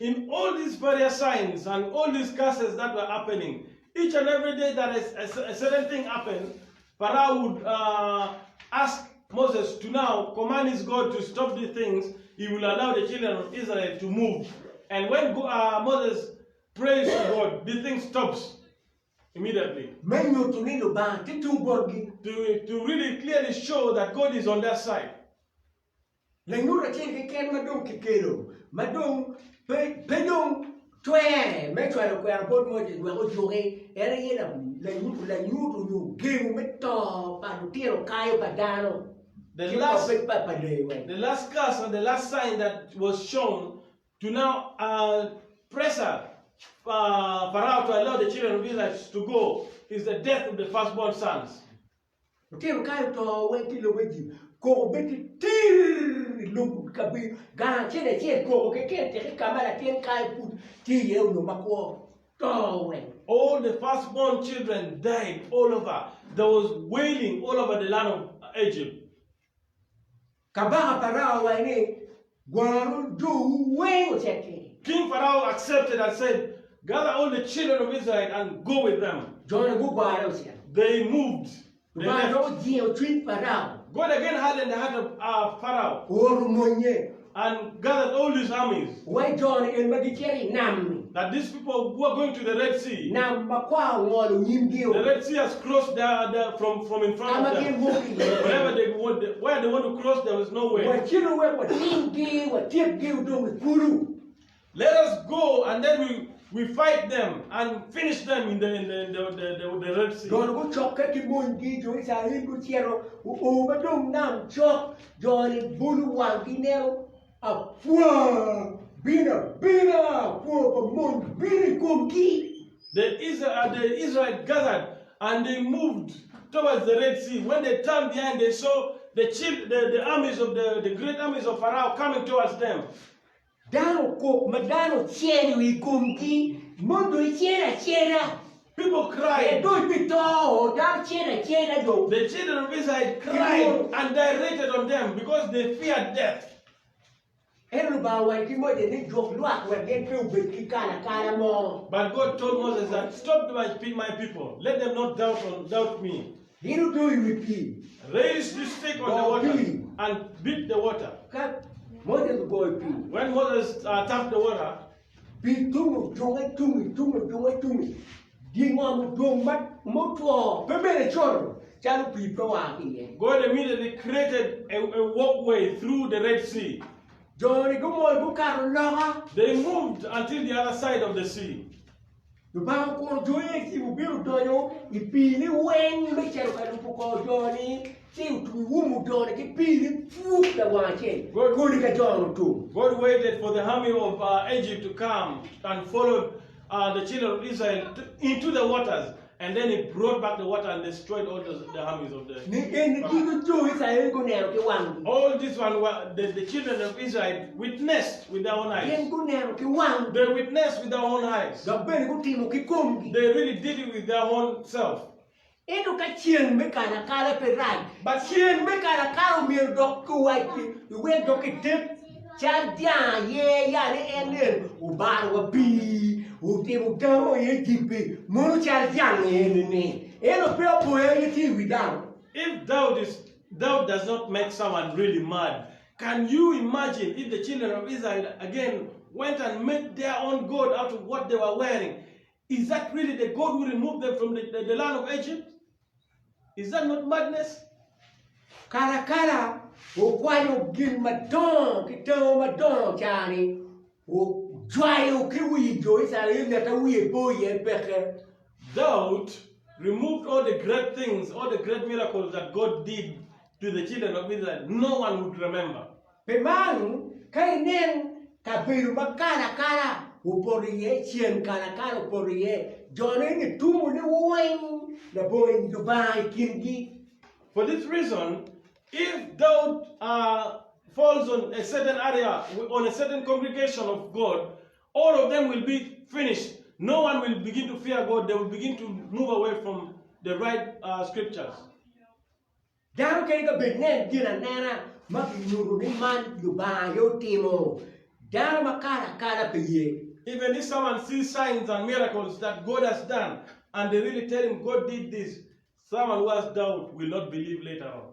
In all these various signs and all these curses that were happening, each and every day that a, a, a certain thing happened, Pharaoh would uh, ask Moses to now command his God to stop these things. He will allow the children of Israel to move. And when uh, Moses prays to God, the thing stops immediately. Me nyuto ni Lubanga tye tung botgi. To, to really clearly show that God is on their side. Lanyut acel keken ma dong kikelo ma dong pe dong twere me cwalo kwena bot Moses wek ojuki en aye lanyut onyo gemo me to pa lutino kayo pa dano ki pa pa lee weng. The last curse and the last sign that was shown to now uh, pressure. Pharaoh to allow the children of Israel to go is the death of the firstborn sons. Lutino kayo oto weng ki i lobo Ejipt, koko bed tye tir i lobo kabedo gang acel acel koko keken teke ka ma latin kayo pud tye iye onyo makwo to weng. All the firstborn children died all over. There was wailing all over the land of Egypt. Kabaka Parao owaco ni, Gwaru jowu weng wucit kwede. King Pharaoh accepted and said, Gather all the children of Israel and go with them. Jo-ni gugware ocito. They moved. They Lubanga left. dok ojingo cwiny Parao. God again hardened the heart of uh, Pharaoh Ooro monnye. and gathered all his armies. Wai jo-ni en ma gicito i nam-mi. That these people who are going to the Red Sea, Nam makwar ongolo nyimgio. the Red Sea has crossed their, their, from, from in front Ka ma of gin them. wok iye. Wherever they want, where they want to cross, there is no way. Wacitu wek watimgi, watyekgi odong i kulu. Let us go and then we, we fight them and finish them in the, in the, in the, the, the, the Red Sea. Jo-ni gucokke ki monygi, jo Icrael gucito, oo ma dong nam cok, jo-ni bolo wanggi neno Apwa bino abina, apwa pa mony bino i komgi. The Israel, the Israel gathered and they moved towards the Red Sea. When they turned behind, they saw the, chief, the, the armies of the, the great armies of Pharaoh coming towards them. Dano okok ma dano ocelo i komgi, mon dong icelo acela. People cried. Pien dong ibito, dano celo acela dong. The children of Israel cried and directed on them because they feared death. Ento Lubanga owaco ki Moses ni, Juk lwak wek gin pe obed ki kalakala mo. But God told Moses that, Stop my, my people, let them not doubt, on, doubt me. Gin odo i wi pii. Raise this stick on the Go water pii. and beat the water. Ka Moses ogoyo pii, When Moses uh, tapped the water, pii tung odunge tungi, tung odunge tungi. Dye ngom odong ma mutwo, pe bene coto, calo pii pe oa ki iye. God immediately created a, a walkway through the Red Sea. Jo-ni gumol gukato loka. They moved until the other side of the sea. Lubanga okuro jo Ejipt obino odonyo i pii-ni weng me cito ka lubo kor jo-ni, ci oumo jo-ni ki pii-ni puk lawang acel, kodi ka jo-ni otum. God waited for the army of uh, Egypt to come and followed uh, the children of Israel to, into the waters. And then he brought back the water and destroyed all the, the armies of the. Ni eni ducu jo Icrael guneno ki wanggi. All this one were the, the children of Israel witnessed with their own Gin eyes. guneno ki wanggi. They witnessed with their own eyes. Dok bene gutimo ki komgi. They really did it with their own self. Ento ka ceng me kalakala pe rac, But ceng me kalakala omyero dok kiwac iwek dok kitek cal dyang aye ya ni en nen obaro wa pii, otimo dano i Ejipt-pi, mono cal dyang eni-ni. Ento pe opoya aye tye i wi dano. If doubt is doubt does not make someone really mad, can you imagine if the children of Israel again went and made their own god out of what they were wearing? Is that really the God who removed them from the, the, the land of Egypt? Is that not madness? Kalakala okwanyo gin madongo ki tango madongo ca-ni, ojwayo ki wi jo Icrael ngat a wiye po iye peke. Doubt removed all the great things, all the great miracles that God did to the children of Israel. No one would remember. Pi man, ka inen kabedo ma kalakala opoto iye, ceng kalakala opoto iye, jone gitumo liweng labongo Lubanga i kingi. For this reason, if doubt uh, falls on a certain area, on a certain congregation of God, all of them will be finished. No one will begin to fear God. They will begin to move away from the right uh, scriptures. Dano kadi ka bed nen gin anena ma kinyuto ni man Lubanga aye otimo, dano ma kalo akala pe ye. Even if someone sees signs and miracles that God has done, and they really tell him God did this, someone who has doubt will not believe later on.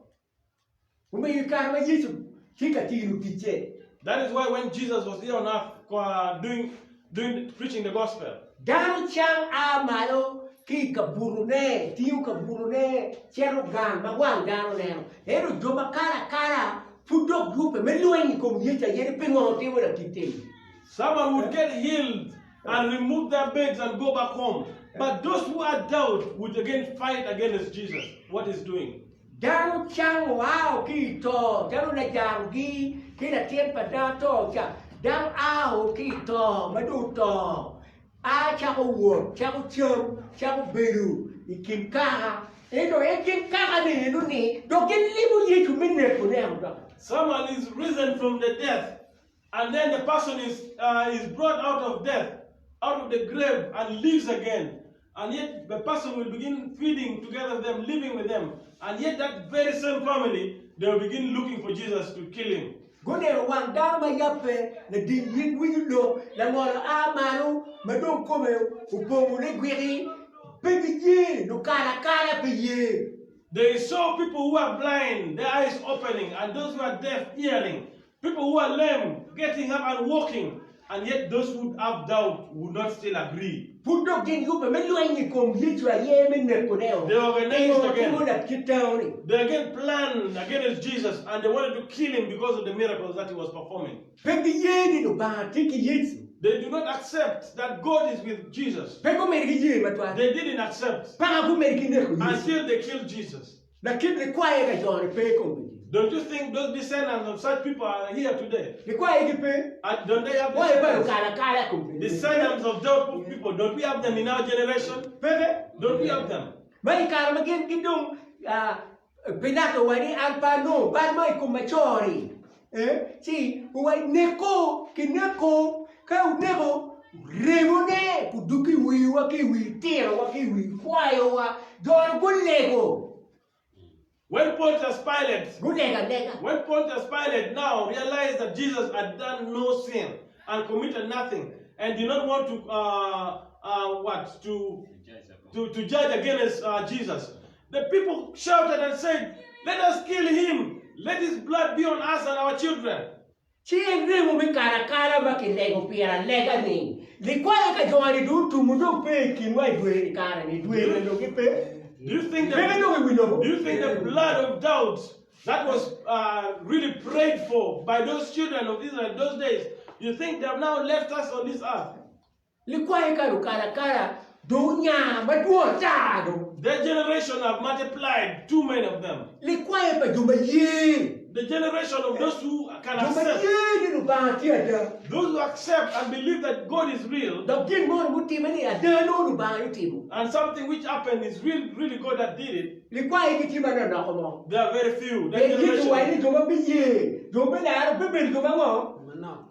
Omiyo i kare ma Yecu tye ka tino ticce, That is why when Jesus was here on earth uh, doing, doing, preaching the gospel, Dano cang a malo ki i kabutone, tingo kabutone cito gang ma wang dano neno. Ento jo ma kalo akala pud dok yubbe me lweny i kom Yecu aye ni pingo otimo lakit tim. Someone would get healed and remove their beds and go back home. But those who had doubt would again fight against Jesus, what he's doing. Dano cang oa ki i to, calo Lajaro-gi ki latin pa dato ca. Dano ao ki i to ma dong oto. A cako wot, cako cam, cako bedo i kin kaka. Ento en gin kaka-ni eno-ni dok gilimo Yecu me nekone dok. Someone is risen from the death and then the person is, uh, is brought out of death, out of the grave and lives again. And yet the person will begin feeding together with them, living with them. And yet that very same family, they will begin looking for Jesus to kill him. Guneno wang dano ma yabbe, lading yit winyo lok, langolo a malo ma dong kome opongo ligwiki, pe giye, lukalakala pe ye. They saw people who are blind, their eyes opening, and those who are deaf hearing, people who are lame getting up and walking, and yet those who have doubt would not still agree. Pud dok gin yubbe me lweny i kom Yecu aye me nekone-o. They organized Pingo again. timo lakit dano-ni? They again planned against Jesus and they wanted to kill him because of the miracles that he was performing. Pe giye ni Lubanga tye ki Yecu. They do not accept that God is with Jesus. Pe gumedo ki ye matwal. They didn't accept Paka gumedo ki neko Yecu. until they killed Jesus. Lakit likwaye ka jo-ni pe i kom gigi. Don't you think those descendants of such people are here today? Likwaye gi pe. And don't they have Kwaye pa descendants? lukalakala i kom gigi. Descendants of those people, don't we have them in our generation? Peke. Don't we have them? Ma i kare ma gin gidong, Pilato owaco ni, An pe anongo bal mo i kom laco-ni. Ci owaco, Neko, kineko, ka wuneko, remone odug i wiwa ki i wi litinowa ki i wi likwayowa. Jo-ni gulego. When Pontius Pilate, Gulego alega. when Pontius Pilate now realized that Jesus had done no sin and committed nothing and did not want to uh, uh, what to to, to judge against uh, Jesus, the people shouted and said, "Let us kill him! Let his blood be on us and our children." Ci en remo me kalakala ma kilego pire alega-ni, likwayo ka jo-ni dong otumo dong pe i kinwa i dwe-ni kare-ni, dwe-ni dong gipe, Do you think pe the, dong i wi lobo. do you think the blood of doubt that was uh, really prayed for by those children of Israel those days, you think they have now left us on this earth? Likwayo ka lukalakala dong onya madwong ata dong. Their generation have multiplied, too many of them. Likwayo pa jo ma ye. The generation of those who can Jo ma accept, ye ni Lubanga tye ada. those who accept and believe that God is real, Dok gin mo mutimme ni ada nongo Lubanga aye otimo. and something which happened is real, really God that did it, Likwayo gitye manonoko mo. they are very few. That Pien Yecu owaco generation. ni jo ma biye, jo me laro bibedo jo ma ngo?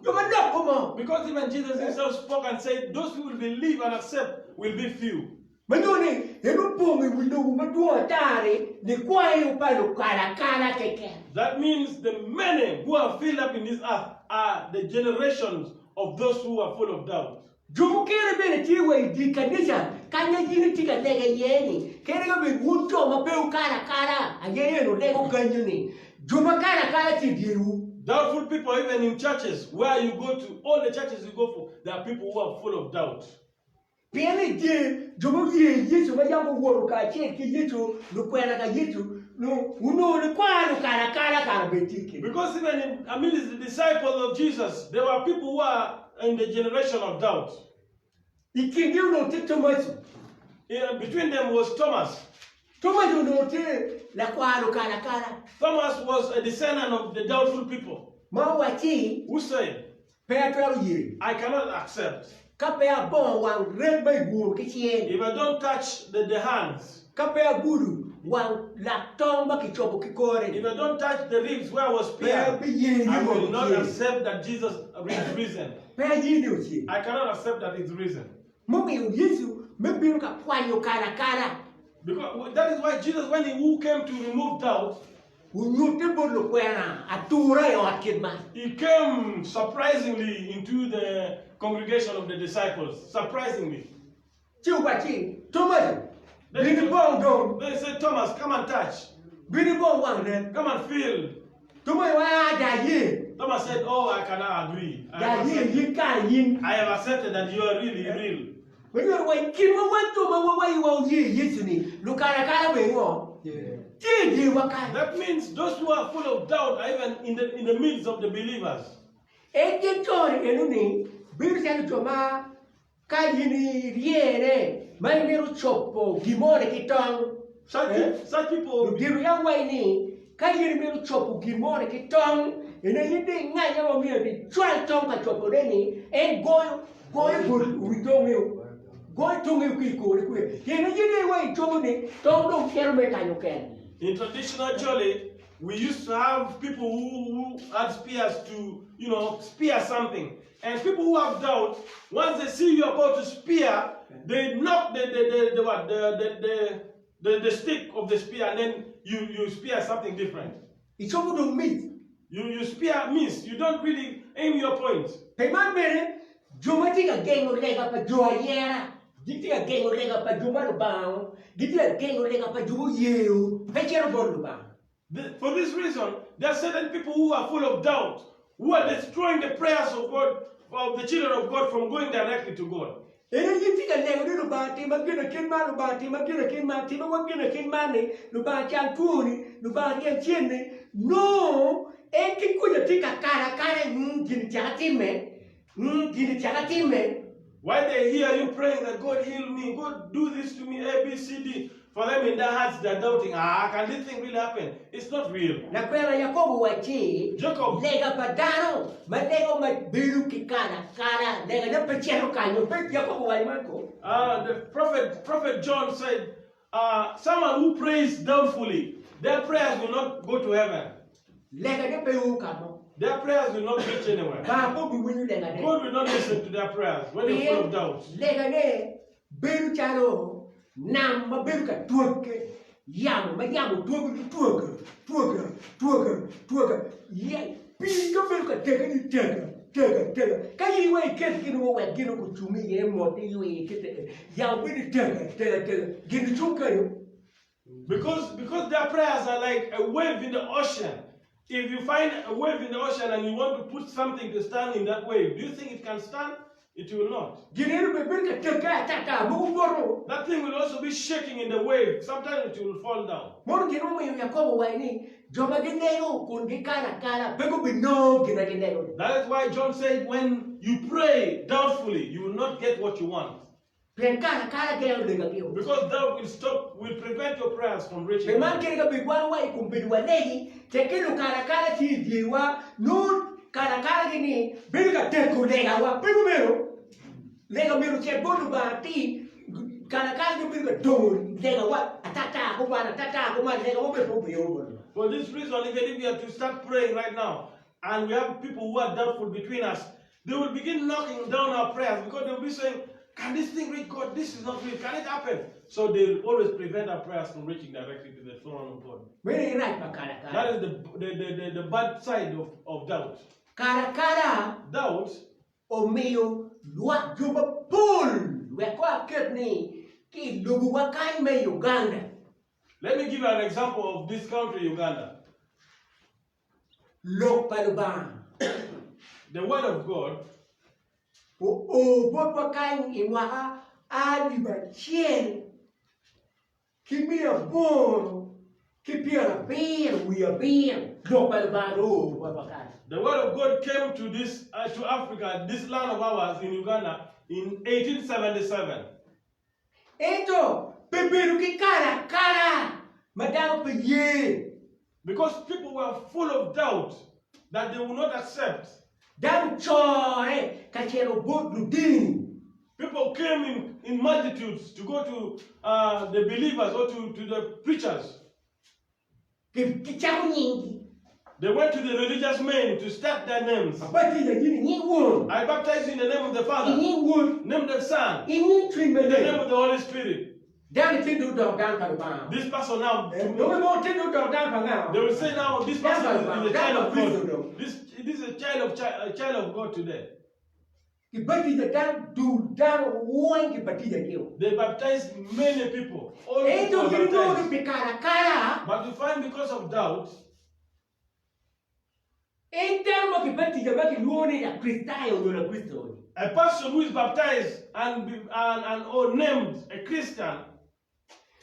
Jo manok mo. Because even Jesus himself spoke and said, Those who will believe and accept will be few. Ma nongo ni en opong i wi lobo madwong ata-ni likwayo pa lukalakala keken. That means the many who are filled up in this earth are the generations of those who are full of doubt. Jo mukene bene tye wa i dye kanica kanya in itye ka lega iye-ni, kadi ka bed wun jo ma pe wukalo akala aye en wulego kanyo-ni, jo ma kalo akala tye i dyerwu. Doubtful people even in churches where you go to, all the churches you go for, there are people who are full of doubt. Pien i dye jo ma oye Yecu ma yam guwoto kacel ki Yecu, lukwena ka Yecu, onongo likwaro lukalo akala kara bene tye i kingi. Because even in amidst the disciples of Jesus, there were people who are in the generation of doubt. I kingi onongo tye Tomaci. In, between them was Thomas. Tomaci onongo tye lakwar lukalo akala. Thomas was a descendant of the doubtful people. Ma owacci, Who said, Pe atwero ye. I cannot accept. Ka pe abongo wang ret ma i guro ki cing. If I don't touch the, the hands. Ka pe agudo wang lak tong ma kicobo ki kore. If I don't touch the ribs where I was Pe pierced, abiye ni I will not ocer. accept that Jesus is risen. Pe aye ni ocer. I cannot accept that he's risen. Mumiyo Yecu me bino ka kwanyo kalakala. Because that is why Jesus, when he who came to remove doubt, Onyutte bot lukwena atura i ot kit man. He came surprisingly into the congregation of the disciples. Surprisingly. Ci owacci, Tomaci, bin ibong dong. They said, Thomas, come and touch. Bin ibong wang ret. Come and feel. Tomaci owaco, Ah, da aye. Thomas said, Oh, I cannot agree. I Da have aye, accepted, in kare in. I have accepted that you are really real. Ma nyuto wa i kin ma wan jo ma wawayi wa oye Yecu-ni, lukalakala bene ngo? Tye i dyerwa kany. That means those who are full of doubt are even in the, in the midst of the believers. En gin co-ni eno-ni bedo calo jo ma ka in iryene ma imito cobo gin moni ki tong. Such, Eh? such people, Ludito yam waco ni, Ka in imito cobo gin moni ki tong, ene in dong inganya ma myero icwal tong ka cobone-ni, en goyo, goyo bot wi tong-ngi. Goyo tonge ki i kore kwe. Pien in aye wa i cobo ni tong dong cito me kanyo ken. In traditional Acholi, we used to have people who, who had spears to, you know, spear something. And people who have doubt, once they see you about to spear, they knock the, the, the, the, what, the, the, the, the, the stick of the spear and then you, you spear something different. I cobo dong mic. You, you spear miss. You don't really aim your point. Pi man bene, jo ma tye ka gengo lega pa jo ayera, gitye ka gengo lega pa jo ma Lubanga, gitye ka gengo lega pa jo muyeyo pe cito bot Lubanga. The, for this reason, there are certain people who are full of doubt, who are destroying the prayers of God, of the children of God from going directly to God. En aye tye ka lego ni, Lubanga tima gin akit man, Lubanga tima gin akit man, tima wa gin akit man ni, Lubanga cal two-ni, Lubanga ryem cen-ni. Nongo en ki kuca tye ka kalo akala i gin caka timme, gin caka timme. While they hear you praying that God heal me, God do this to me, A, B, C, D, for them in their hearts they're doubting, ah, can this thing really happen? It's not real. Lakwena Yakobo owacci, Jacob. Lega pa dano ma lego ma bedo ki kalo akala, legane pe cito kanyo. Pe Yakobo owaco man ko? Ah, the prophet, prophet John said, ah, someone who prays doubtfully, their prayers will not go to heaven. Legane pe o ka mo. Their prayers will not reach anywhere. Lubanga pe obiwinyo legane. God will not listen to their prayers when they're full of Pien doubts. legane bedo calo nam ma bedo ka twagge, yamo ma yamo twago ni twaga, twaga, twaga, twaga, pii ka bedo ka tagge ni taga, taga, taga. Ka in wa iket gin mo wek gin gucung iye mot iywe kite, yamo bedo ni taga, taga, taga, gin cung kenyo. Because, because their prayers are like a wave in the ocean. If you find a wave in the ocean and you want to put something to stand in that wave, do you think it can stand? It will not. Gin eno bene bedo ka tagge atata, mogo bwoto. That thing will also be shaking in the wave. Sometimes it will fall down. Mono gin mumiyo Yakobo owaco ni, Jo ma gilego kun gikalo akala pe gubinongo gin ma gilego-ni. That is why John said, when you pray doubtfully, you will not get what you want. Pien kare akara gengo legagi-o. Because doubt will stop, will prevent your prayers from reaching Pi man God. kadi ka bed wan wa i kom bedo walegi, tekke lukare akara tye i dyerwa, nongo kare akaragi-ni bedo ka teko legawa. Pe kumeno? Lega myero ocit bot Lubanga atir, kare akaragi bedo ka dongo legawa atata kuman, atata kuman, legawa bene pe obio bot Lubanga. For this reason, even if we are to start praying right now, and we have people who are doubtful between us, They will begin knocking down our prayers because they will be saying, Can this thing reach God? This is not real. Can it happen? So they will always prevent our prayers from reaching directly to the throne of God. Meno aye rac pa kare akara. That is the, the, the, the, the bad side of, of doubt. Kare akara Doubt omiyo lwak jo mapol wek ko aket ni ki i lobowa kany me Uganda. Let me give you an example of this country, Uganda. Lok pa Lubanga. The word of God. Oo botwa kany i mwaka alip acel ki 877. Lok pa Lubanga dong oo botwa kany. The word of God came to this uh, to Africa, this land of ours in Uganda in 1877. Ento pe bedo ki kare akara ma dano pe ye. Because people were full of doubt that they would not accept. Dano core ka cito bot ludini. People came in, in multitudes to go to uh, the believers or to, to the preachers. Gicako nyinggi. They went to the religious men to start their names. Abatija in i nying Won. I baptize you in the name of the I Father, nying Wod. name of the Son, I nying Cwiny in the name Maleng. of the Holy Spirit. Dano tye dong odoko dano pa Lubanga. This person now, Dong ibongo tye dong odoko dano pa nga? they will say now, this Dano person pa is, is Lubanga, a dano child pa of Kricito God. dong. This, this is a child of, chi- a child of God today. Kibatija dano dul dano weng kibatijagio. They baptized many people. All people Ento were gin onongo baptized. ni pi kare akara, But you find because of doubt, en dano ma kibatija ma kilwongo ni Lakricitayo nyo Lakricito-ni. a person who is baptized and, be, and, and or named a Christian,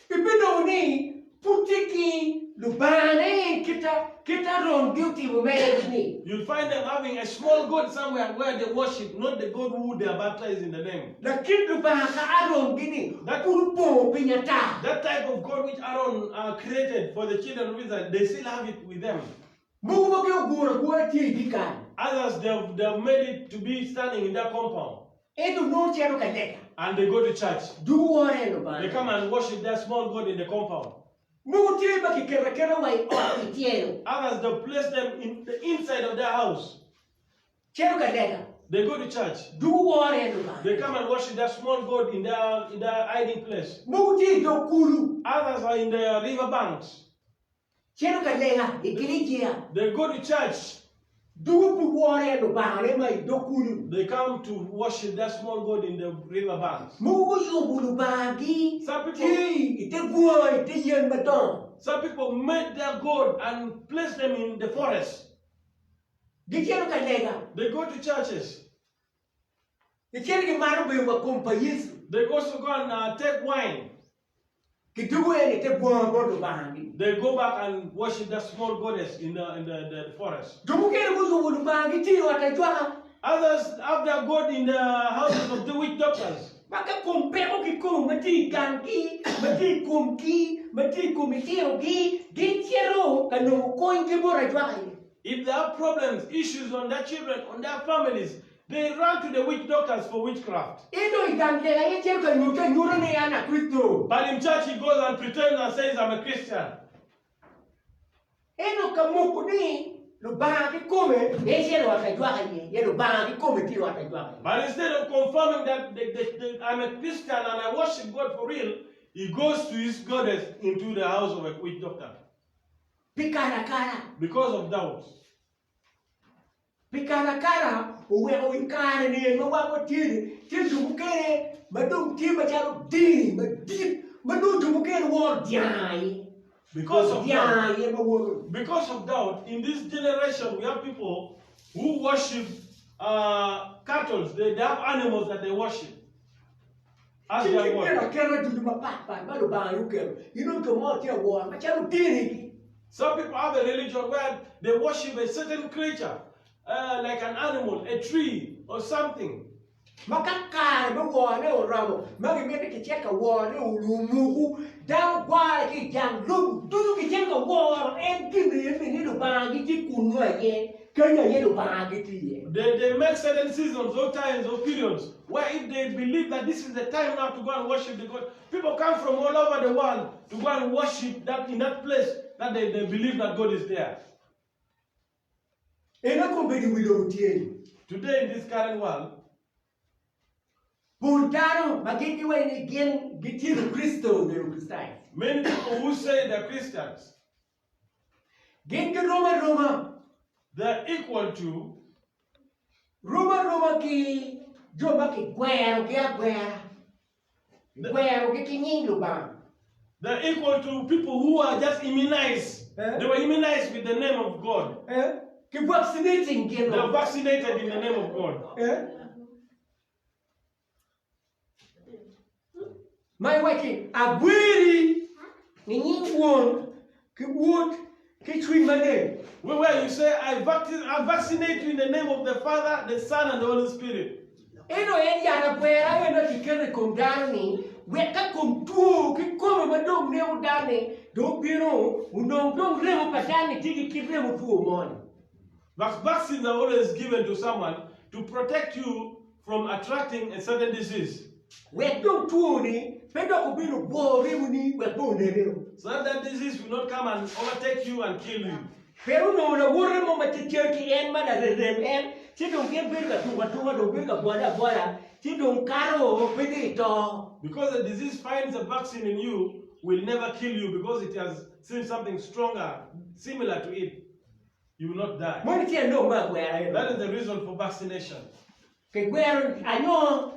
Ibinongo ni pud tye ki Lubangane kita kit Aron gi otimo mere ni. You'll find them having a small god somewhere where they worship, not the God who they are baptized in the name. Lakit Lubanga ka Aron gi ni pud opongo piny ata. That type of God which Aaron created for the children of Israel, they still have it with them. Mogo ma gin oguro agura tye i dyekal. Others, they have, they have made it to be standing in their compound. Ento nongo cito ka lega. And they go to church. Dugo woro en Lubanga. They come and worship their small God in the compound. Mogo tye ma kiketo aketa wa i ot i tyelo. Others they place them in the inside of their house. Cito ka lega. They go to church. Dugo woro en Lubanga. They come and worship their small God in their in their hiding place. Mogo tye i dog kulu. Others are in the river banks. Cito ka lega i kilicia. They go to church. Dugo pud woro en Lubangane ma i dog kulu. They come to worship that small God in the river banks. Mogo guyubo lubangagi Some people, tye i te bunga i te yen madongo. some people made their God and placed them in the forest. Gicito ka lega. They go to churches. Gicito gimato bedo wa kom pa Yecu. They also go and uh, take wine. Gidwogo en i te bunga bot lubangagi. They go back and worship that small goddess in the, in the, the forest. Jo mukene guyubo lubangagi tye i ot ajwaka. Others have their God in the houses of the witch doctors. Ma ka kom peko ki kom ma tye i ganggi, ma tye i komgi, ma tye i kom litinogi, gicito ka nongo kony ki bot ajwaka iye. If they have problems, issues on their children, on their families, they run to the witch doctors for witchcraft. Ento i gang lega aye cito ka nyutte anyuta ni an Akricito. But in church he goes and pretends and says I'm a Christian. Ento ka moko ni Lubanga kikome en cito i ot ajwaka iye, pien Lubanga kikome tye i ot ajwaka iye. But instead of confirming that the, the, the, I'm a Christian and I worship God for real, he goes to his goddess into the house of a witch doctor. Pi kalakala. Because of doubt. Pi kalakala oweko i kare-ni en ma wan watye-ni, tye jo mukene ma dong tye macalo dini madit ma nongo jo mukene woro dyang aye. Because of Dyang doubt. aye ma woto. Because of doubt, in this generation we have people who worship uh, cattle. They, they have animals that they worship. As Ci their kit God. gin aketa ducu mapatpat ma Lubanga aye oketo, inongo jo mo tye ka woro macalo dinigi. Some people have a religion where they worship a certain creature, uh, like an animal, a tree, or something. Ma ka kare me worone oromo, ma gimito kicit ka worone olumuku, dano gware ki i jang lobo ducu gicito ka woro en gin eni ni Lubangagi tye kunnu aye, kenyo aye Lubangagi tye iye. They, they make certain seasons or times or periods where if they believe that this is the time now to go and worship the God, people come from all over the world to go and worship that in that place that they, they believe that God is there. En kombeddi wi lobo tye-ni. Today in this current world, Pol dano ma gin giwaco ni gin gitye Lukricito nyo Lukricitayo, many people who say they're Christians, gin girom aroma they're equal to rom aroma ki jo ma kigwerogi agwera, kigwerogi ki nying Lubanga. They're equal to people who are just immunized. Eh? They were immunized with the name of God. Eh? Ki vaccinating gin They're vaccinated in the name of God. Eh? Ma iwacci, Agweri ni nying Won ki Wod ki Cwiny Maleng. Where you say, I, vac- I vaccinate you in the name of the Father, the Son, and the Holy Spirit. Ento en yat agwera aye ma kiketo i kom dano-ni, wek ka kom two kikome ma dong neko dano-ni dong obino, onong dong remo pa dano-ni tye ki kit remo two moni. Vac- Vaccines are always given to someone to protect you from attracting a certain disease. Wek dong two-ni pe dok obin obwo remoni wek pe oneke. So that that disease will not come and overtake you and kill you. Pien onongo lawote mo ma tye cal ki en ma larerem en, ci dong gin bedo ka tuko atuka, dong bedo ka bwole abwola, ci dong kato pe dong ito. Because the disease finds a vaccine in you will never kill you because it has seen something stronger, similar to it. You will not die. Meno tyen lok me agwera eno. That is the reason for vaccination. Kigwero anyo.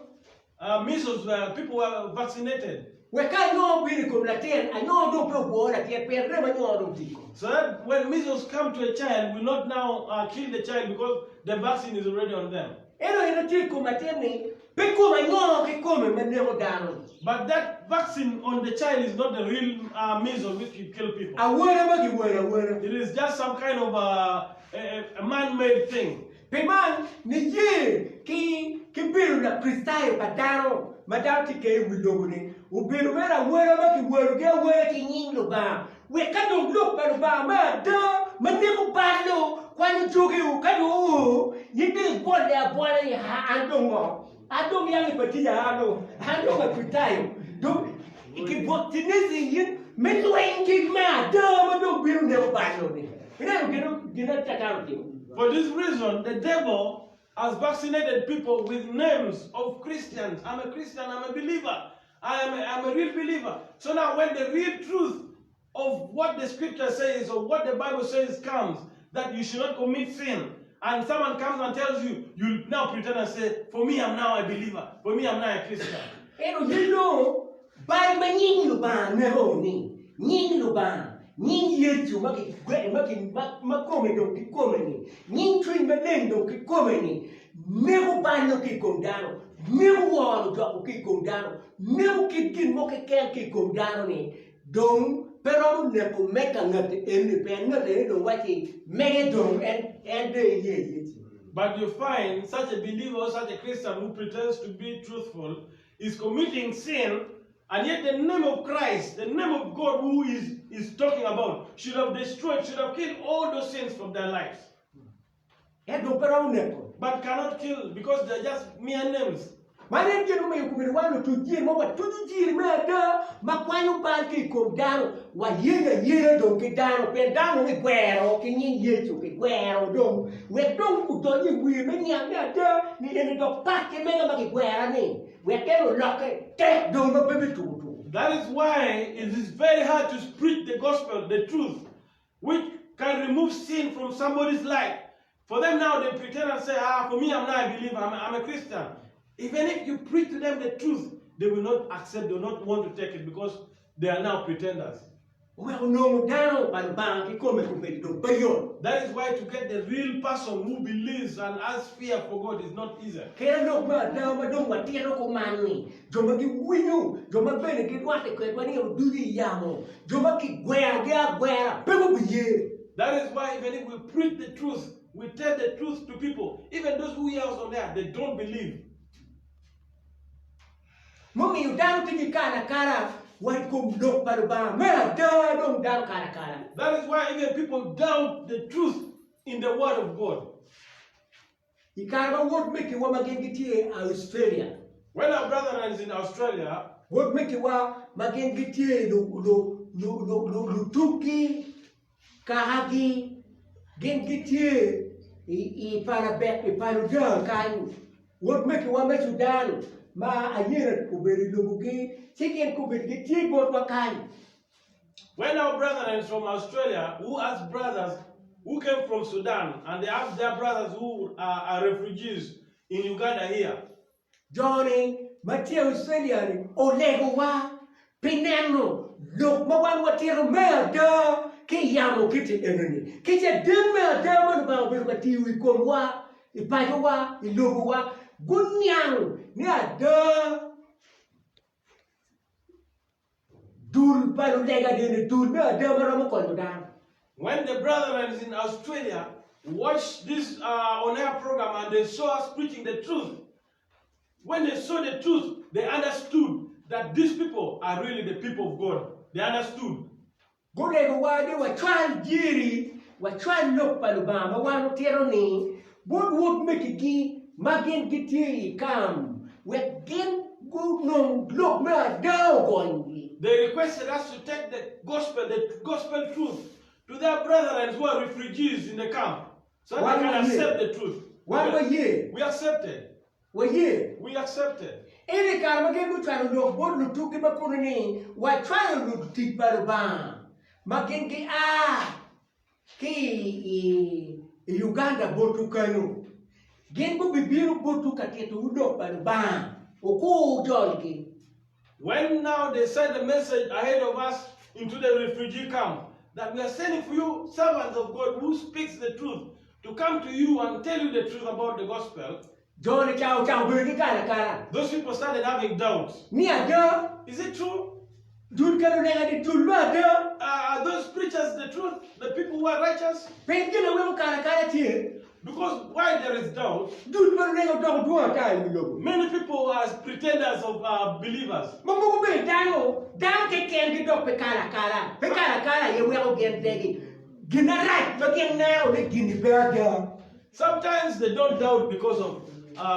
Measles were people were vaccinated. Wek ka anyo obino i kom latin, anyo dong pe obwo latin pien remo anyo dong tye i kome. So that when measles come to a child, will not now uh, kill the child because the vaccine is already on them. Ento en tye i kom latin-ni, pe kom anyo kikome ma neko dano. But that vaccine on the child is not the real uh, measles which will kill people. Awora ma giwero awora. It is just some kind of uh, a, a man-made thing. Pi man, niye ki ki bedo Lakricitayo pa dano ma dano tye kede i wi lobo-ni obedo mere awera ma kiwerogi awera ki nying Lubanga, wek ka dong lok pa Lubanga me ada ma neko bal-lu kwanyo jogi-wu ka dong oo, in dong ibwolle abwola ni, Aa, an dong ngo? An dong yam i batija an dong, an dong Akricitayo. Dong kibwaktinezi in me lweny ki me ada ma dong bino neko bal-lo-ni. Ineno gin, gin ma Catan otimo? For this reason, the devil has vaccinated people with names of Christians. I'm a Christian, I'm a believer, I am a, I'm a real believer. So now when the real truth of what the scripture says or what the Bible says comes, that you should not commit sin, and someone comes and tells you, you now pretend and say, For me, I'm now a believer. For me, I'm now a Christian. Ento in dong bal ma nying Lubanga neko-ni, nying Lubanga, nying Yecu ma ma kome dong kikome-ni, nying Cwiny Maleng dong kikome-ni, neko bal-lu ki i kom dano, neko woro joko ki i kom dano, neko kit gin mo keken ki i kom dano-ni, Dong pe romo neko me ka ngati eni pien ngati eni dong wacci mege dong en en dong eye Yecu. But you find such a believer or such a Christian who pretends to be truthful is committing sin and yet the name of Christ, the name of God who is is talking about should have destroyed, should have killed all those sins from their lives. Ento dong pe romo neko. But cannot kill because they are just mere names. Man en gin mumiyo komiti wan otuc jiri mo watuco jiri me ada ma kwanyo bal ki i kom dano. Wayenyo ayena dong ki dano pien dano dong gigwero ki nying Yecu gigwero dong wek dong odony i wir me niang me ada ni eni dok pat ki mega ma gigwera ni wek en olokke tek dong ma pe bituko tuko. That is why it is very hard to preach the gospel, the truth, which can remove sin from somebody's life. For them now, they pretend and say, ah, for me, I'm not a believer, I'm a, I'm a Christian. Even if you preach to them the truth, they will not accept, they will not want to take it because they are now pretenders. Oweko nongo dano pa Lubanga kikome kobedo dong pe yot. That is why to get the real person who believes and has fear for God is not easy. Kadi lok me ada ma dong watito kuman-ni, jo ma giwinyo, jo ma bene girwatte kwedwa nino ducu i yamo, jo ma kigwerogi agwera pe gubiye. That is why even if we preach the truth, we tell the truth to people, even those who hear us on air, they don't believe. Mumiyo dano tye ki kare akara wa i kom lok pa Lubanga me ada dong dano kare akara. That is why even people doubt the truth in the word of God. I kare ma wod megiwa ma gin gitye i Australia. When our brethren is in Australia. Wod megiwa ma gin gitye lutugi, kakagi, gin gitye i Palabek, i Paludan kany. Wod megiwa me Sudan ma anyira obedo i lobogi, ci gin kobedo gitye botwa kany. When our brethren from Australia who has brothers who came from Sudan and they have their brothers who are, are refugees in Uganda here. Jo-ni ma tye i Australia-ni olegowa pi neno lok ma wan watito me ada ki i yamo kiti enoni. Ki caden me ada ma Lubanga obedo ka tiyo i komwa, i pacowa, i lobowa, guniang ni ada Dul pa lulega dini dul me ada ma romo konyo dano. When the brethren in Australia watched this on air program and they saw us preaching the truth, when they saw the truth, they understood that these people are really the people of God. They understood. Gulegowa ni wacwal jiri, wacwal lok pa Lubanga ma wan otito ni bot utmegigi ma gin gitye i kam, wek gin gunong lok me ada ogonygi. They requested us to take the gospel, the gospel truth, to their brethren who are refugees in the camp, so that they can accept the truth. Wan waye. We accepted. Waye. We accepted. Ento i kare ma gin gucwalo lok bot lutugi ma kunu ni, Wacwalo lutic pa Lubanga ma gin gia ki i Uganda botwu kenyu, gin gubibino botwu ka titowu lok pa Lubanga, wukur jolgi. When now they sent a message ahead of us into the refugee camp that we are sending for you servants of God who speaks the truth to come to you and tell you the truth about the gospel. Jo-ni ca ocako bedo ki kare akara. Those people started having doubts. Ni ada? Is it true? Dul ka lulega ni dul me ada? Are those preachers the truth? The people who are righteous? Pien gin ma weko kare akara tye. Because why there is doubt? Dul pa lulega odoko dwong ata i wi lobo. Many people are pretenders of believers. Ma mogo bene dano, dano keken gidok pi kare akara. Pe kare akara aye weko gin tegi. Gin marac ma gin neno ni gin-ni pe ada. Sometimes they don't doubt because of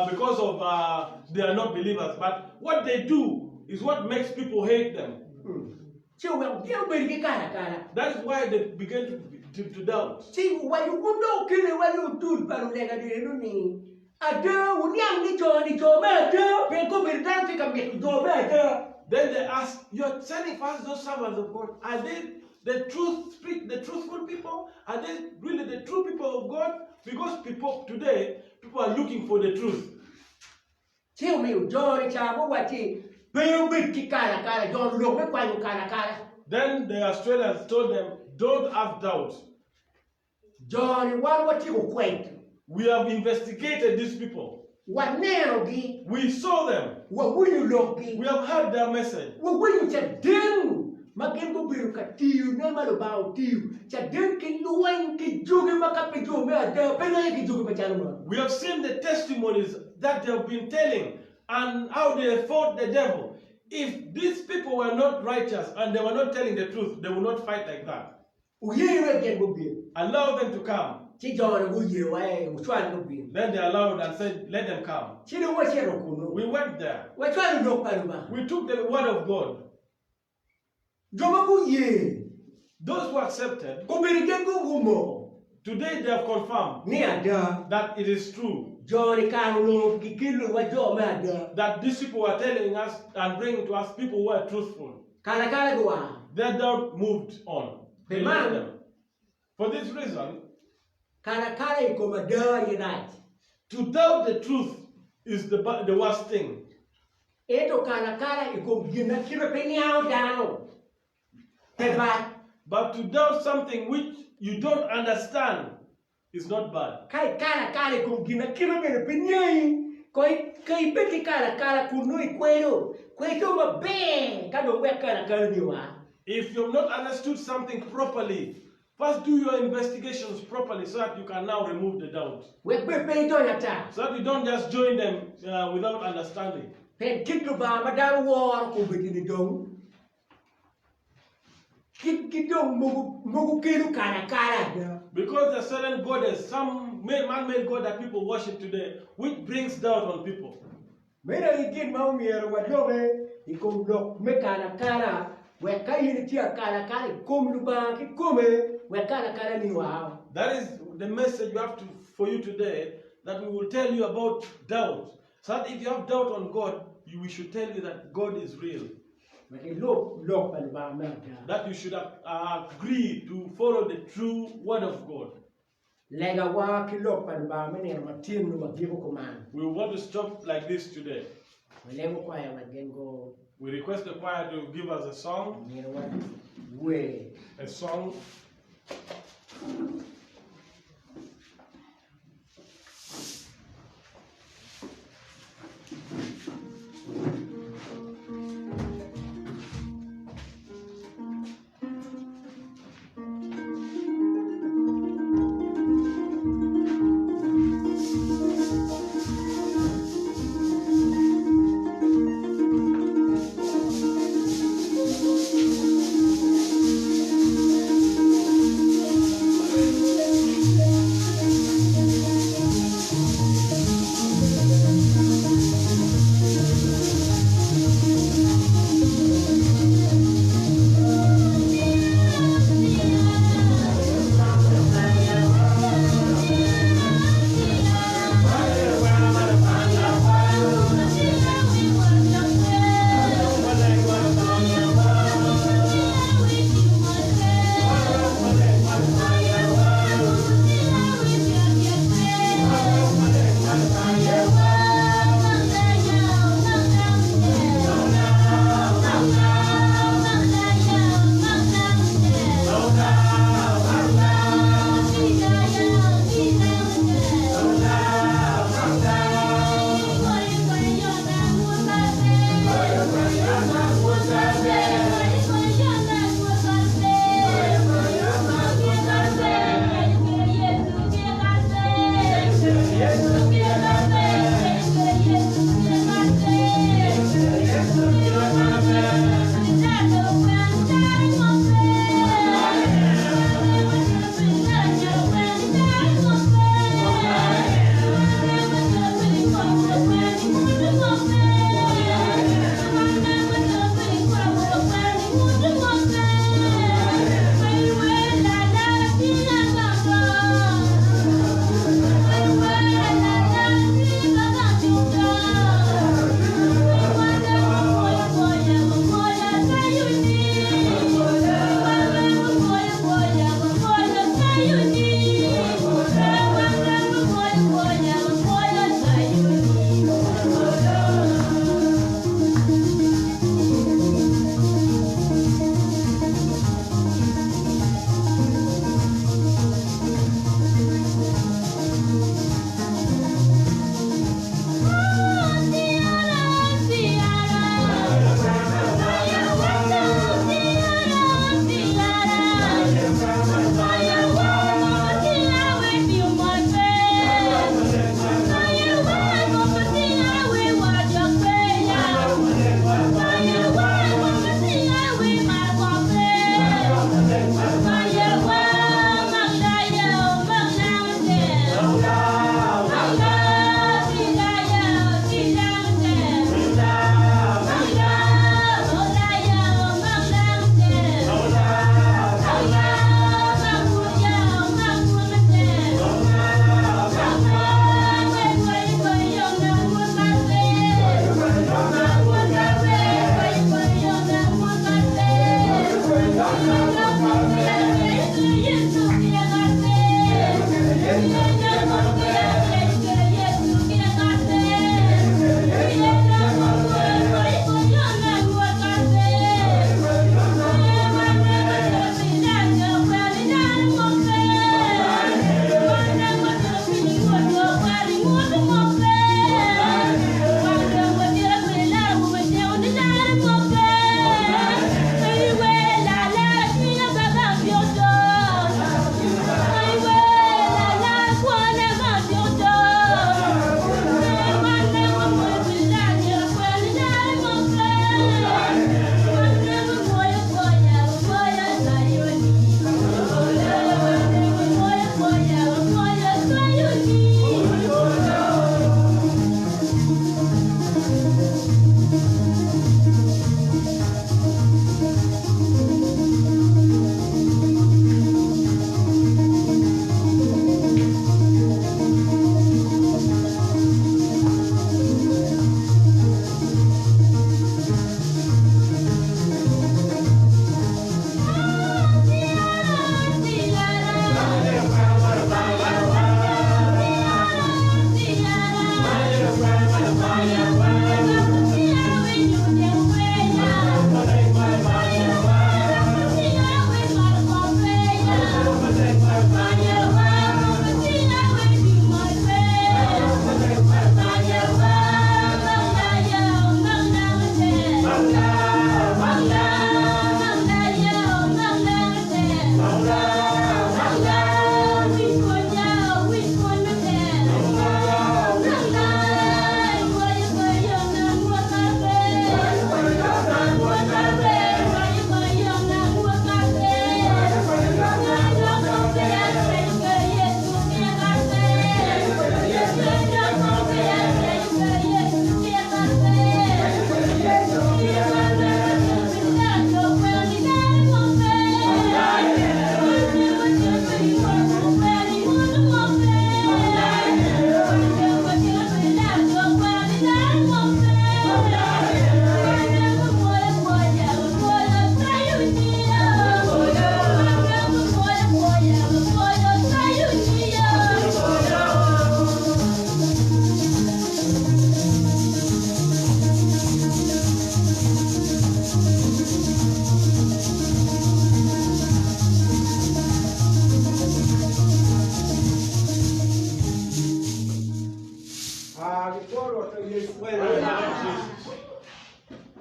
because of they are not believers, but what they do is what makes people hate them. Ci oweko gin obedo ki kalakala. That is why they began to doubt. Ci owaco wun dong wukelle wa ludul pa lulega dong eno ni, Ada, wuniang ni co-ni co me ada, pien kobedo dano tye ka mito jo me ada. Then they asked, You are sending for us those servants of God. Are they the truth speak the truthful people? Are they really the true people of God? Because people today, people are looking for the truth. Ci omiyo jo-ni ca guwacci, Pe wubed ki kalakala, jo-nu lok me kwanyo kalakala. Then the Australians told them, Don't have doubt. Jo-ni wan watyeko kwed. We have investigated these people. Wanenogi. We saw them. Wawinyo lokgi. We have heard their message. Wawinyo caden ma gin gubedo ka tiyone ma Lubanga otiyo, caden ki lweny ki jogi ma ka pe jo me ada pe loyo ki jogi macalo magi. We have seen the testimonies that they have been telling and how they fought the devil. If these people were not righteous and they were not telling the truth, they would not fight like that. Wuye wek gin gubin. Allow them to come. Ci jo-ni guye wa ee, wucwal gubin. Then they allowed and said, Let them come. Ci dong wacito kunnu. We went there. Wacwalo lok pa Lubanga. We took the word of God. Jo ma guye. Those who accepted. Obedo gin gumoko. Today they have confirmed. Ni ada. That it is true. Jo-ni kare onongo gikelo wa jo me ada. That these people were telling us and bringing to us people who are truthful. Kalakala gua. Their doubt moved on. Pi They left man, them. For this reason, kalakala i kom ada aye rac. to doubt the truth is the, the worst thing. Ento kalakala i kom gin ma kite pe niango dano pe bac. But to doubt something which you don't understand is not bad. Ka ikalo akala i kom gin ma kite bene pe niangi, kong ka ibed ki kalo akala kun nongo ikwedo, kwed dong maber ka dong wek kalo akalani oa. If you have not understood something properly, first do your investigations properly so that you can now remove the doubt. Wek bed pe idony ata. So that you don't just join them without understanding. Pien kit Lubanga ma dano woro kombeddi-ni dong Kitgi dong mogo kelo kare akara ada. Because there are certain goddess, some man-made god that people worship today, which brings doubt on people. Meno aye gin ma omyero waloke i kom lok me kare akara, wek ka in itye akara akara i kom Lubanga kikome, wek kare akara-ni oa. That is the message we have to, for you today, that we will tell you about doubt. So that if you have doubt on God, you, we should tell you that God is real. Wek ilub lok pa Lubanga me ada. That you should agree to follow the true word of God. Legawa ki lok pa Lubanga me nino matin nongo wagiko kuman. We want to stop like this today. Walego kwaya wek gin go. We request the choir to give us a song. Myero wa wer. A song.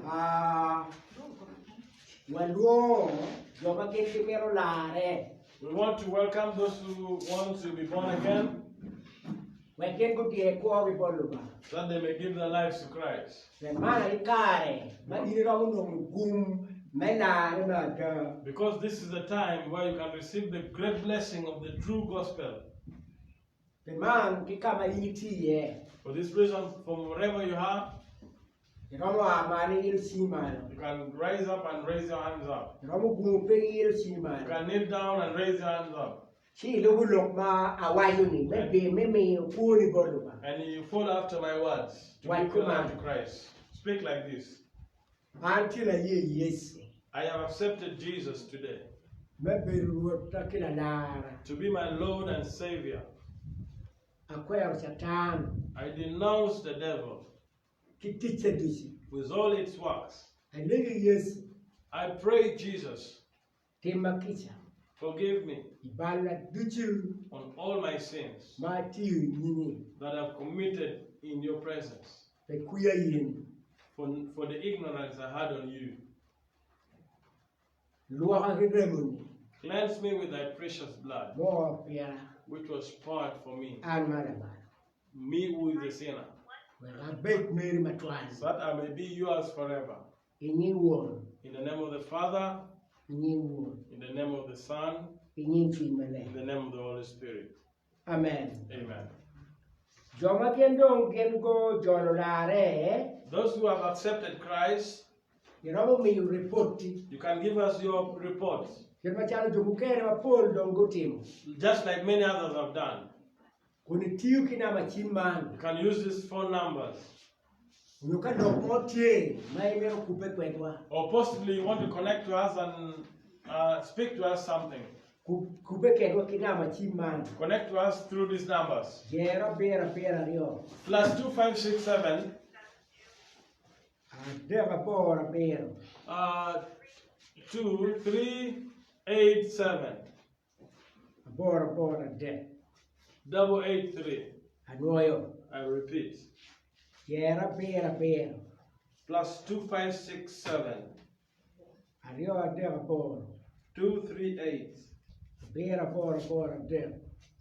Ah, walwongo jo ma gin gimito larre. We want to welcome those who want to be born again Wek gin gudyer kwogi bot Lubanga. so that they may give their lives to Christ. Pien man aye kare ma in iromo nongo gum me larre me ada. Because this is the time where you can receive the great blessing of the true gospel. Pi man, ki ka ma in itye iye. For this reason, from wherever you are, Iromo a malo iilo cingi malo. You can rise up and raise your hands up. Iromo gungo piny iilo cingi You malo. can kneel down and raise your hands up. Ci ilubo lok ma awaco-ni me And, bi me miyo kwoni bot Lubanga. and you follow after my words to Wac give your life kuman, to Christ. Speak like this. An tye laye Yecu I have accepted Jesus today me bedo Rwotta ki Lalarra. to be my Lord and Savior. Akwero Catan I denounce the devil ki ticce ducu. with all its works. Alegi Yecu, I pray, Jesus, timma kica forgive me i balla ducu on all my sins ma atiyo i nyimi that I've committed in your presence pe kwiya in. for, for the ignorance I had on you. Lwoka ki remoni Cleanse me with thy precious blood, mo pira which was poured for me, an ma labalo, me who is a sinner, wek abed meri matwal. so that I may be yours forever. I nying Won. In the name of the Father, I nying Wod. in the name of the Son, I nying Cwiny in Maleng. the name of the Holy Spirit. Amen. Amen. Jo ma gin dong gin gujolo larre. Those who have accepted Christ, Iromo miyo ripot-ti. You can give us your report. Kit macalo jo mukene mapol dong gutimo. Just like many others have done. Kun itiyo ki namba cim man. You can use these phone numbers. Nyo ka lok mo tye ma imito kubbe kwedwa. Or possibly you want to connect to us and uh, speak to us something. Kubbe kedwa ki namba cim man. Connect to us through these numbers. Jero abiro abiro aryo. Plus 2567. 38. 2 3 8 7. 8 83. 883. Anwoyo. I repeat. 0 7 7. Plus 2567. 2 3 8. 2 3 8. 8 8 8 3.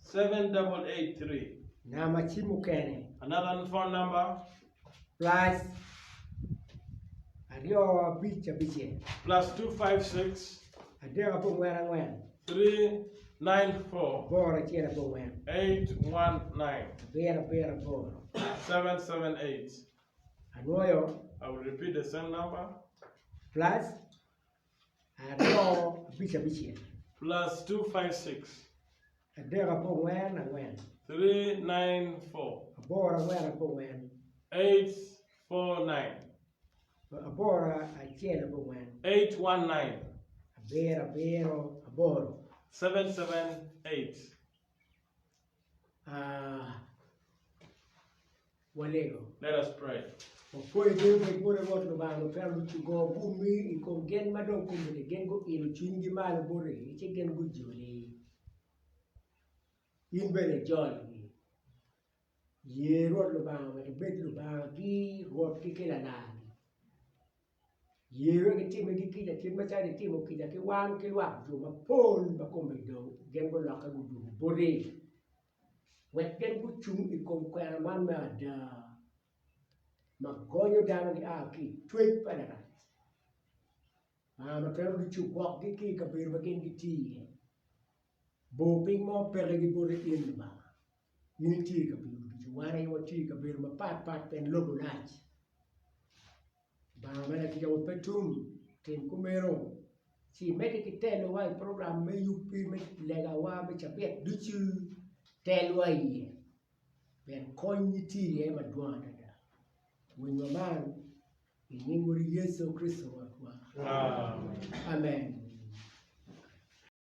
7 8 8 3. Namba cim mukene. Another phone number. Plus 2 5 6. Plus 256. 3 84. 3 9 4. 8 1 4. 8 1 9. 7 8. 7 7 8. Anwoyo. I will repeat the same number. Plus 2 5 6. Plus 256. 3 84 4. 3 9 4. 8 4 4. 8 4 9. 8 1 4. 8 1 9. 7 8. 7 7 8. Ah, walego. Let us pray. Wapwoyo deyo bed boti Rwot Lubanga lutino ducu go gummi i kom gin ma dong kombeddi gin guilo cwinygi malo boti ci gin gujoli. In bene ijolgi. Ye Rwot Lubanga wek ibed Lubangagi, Rwotgi ki Lalargi. Ye wek itimmigi kica kit macalo itimo kica ki wan ki lwak jo mapol ma kombeddi dong gin gulokke gudwogo boti, wek gin gucung i kom kwena man me ada ma gonyo dano nia ki i twec pa Larac, ma twero ducu gwokgi ki i kabedo ma gin gitye iye. Bor piny mo peke ki boti in Lubanga, in itye i kabedo ducu, wan aye watye i kabedo mapat pat pien lobo lac. Lubanga ma lakica wa pe tum, tim kumeno ci imedde ki telowa i program me yubbi me legawa me cabit ducu, telwa iye pien kony tye iye madwong adada. Winywa man i nying Wodi Yecu Kricito Rwotwa. Amen.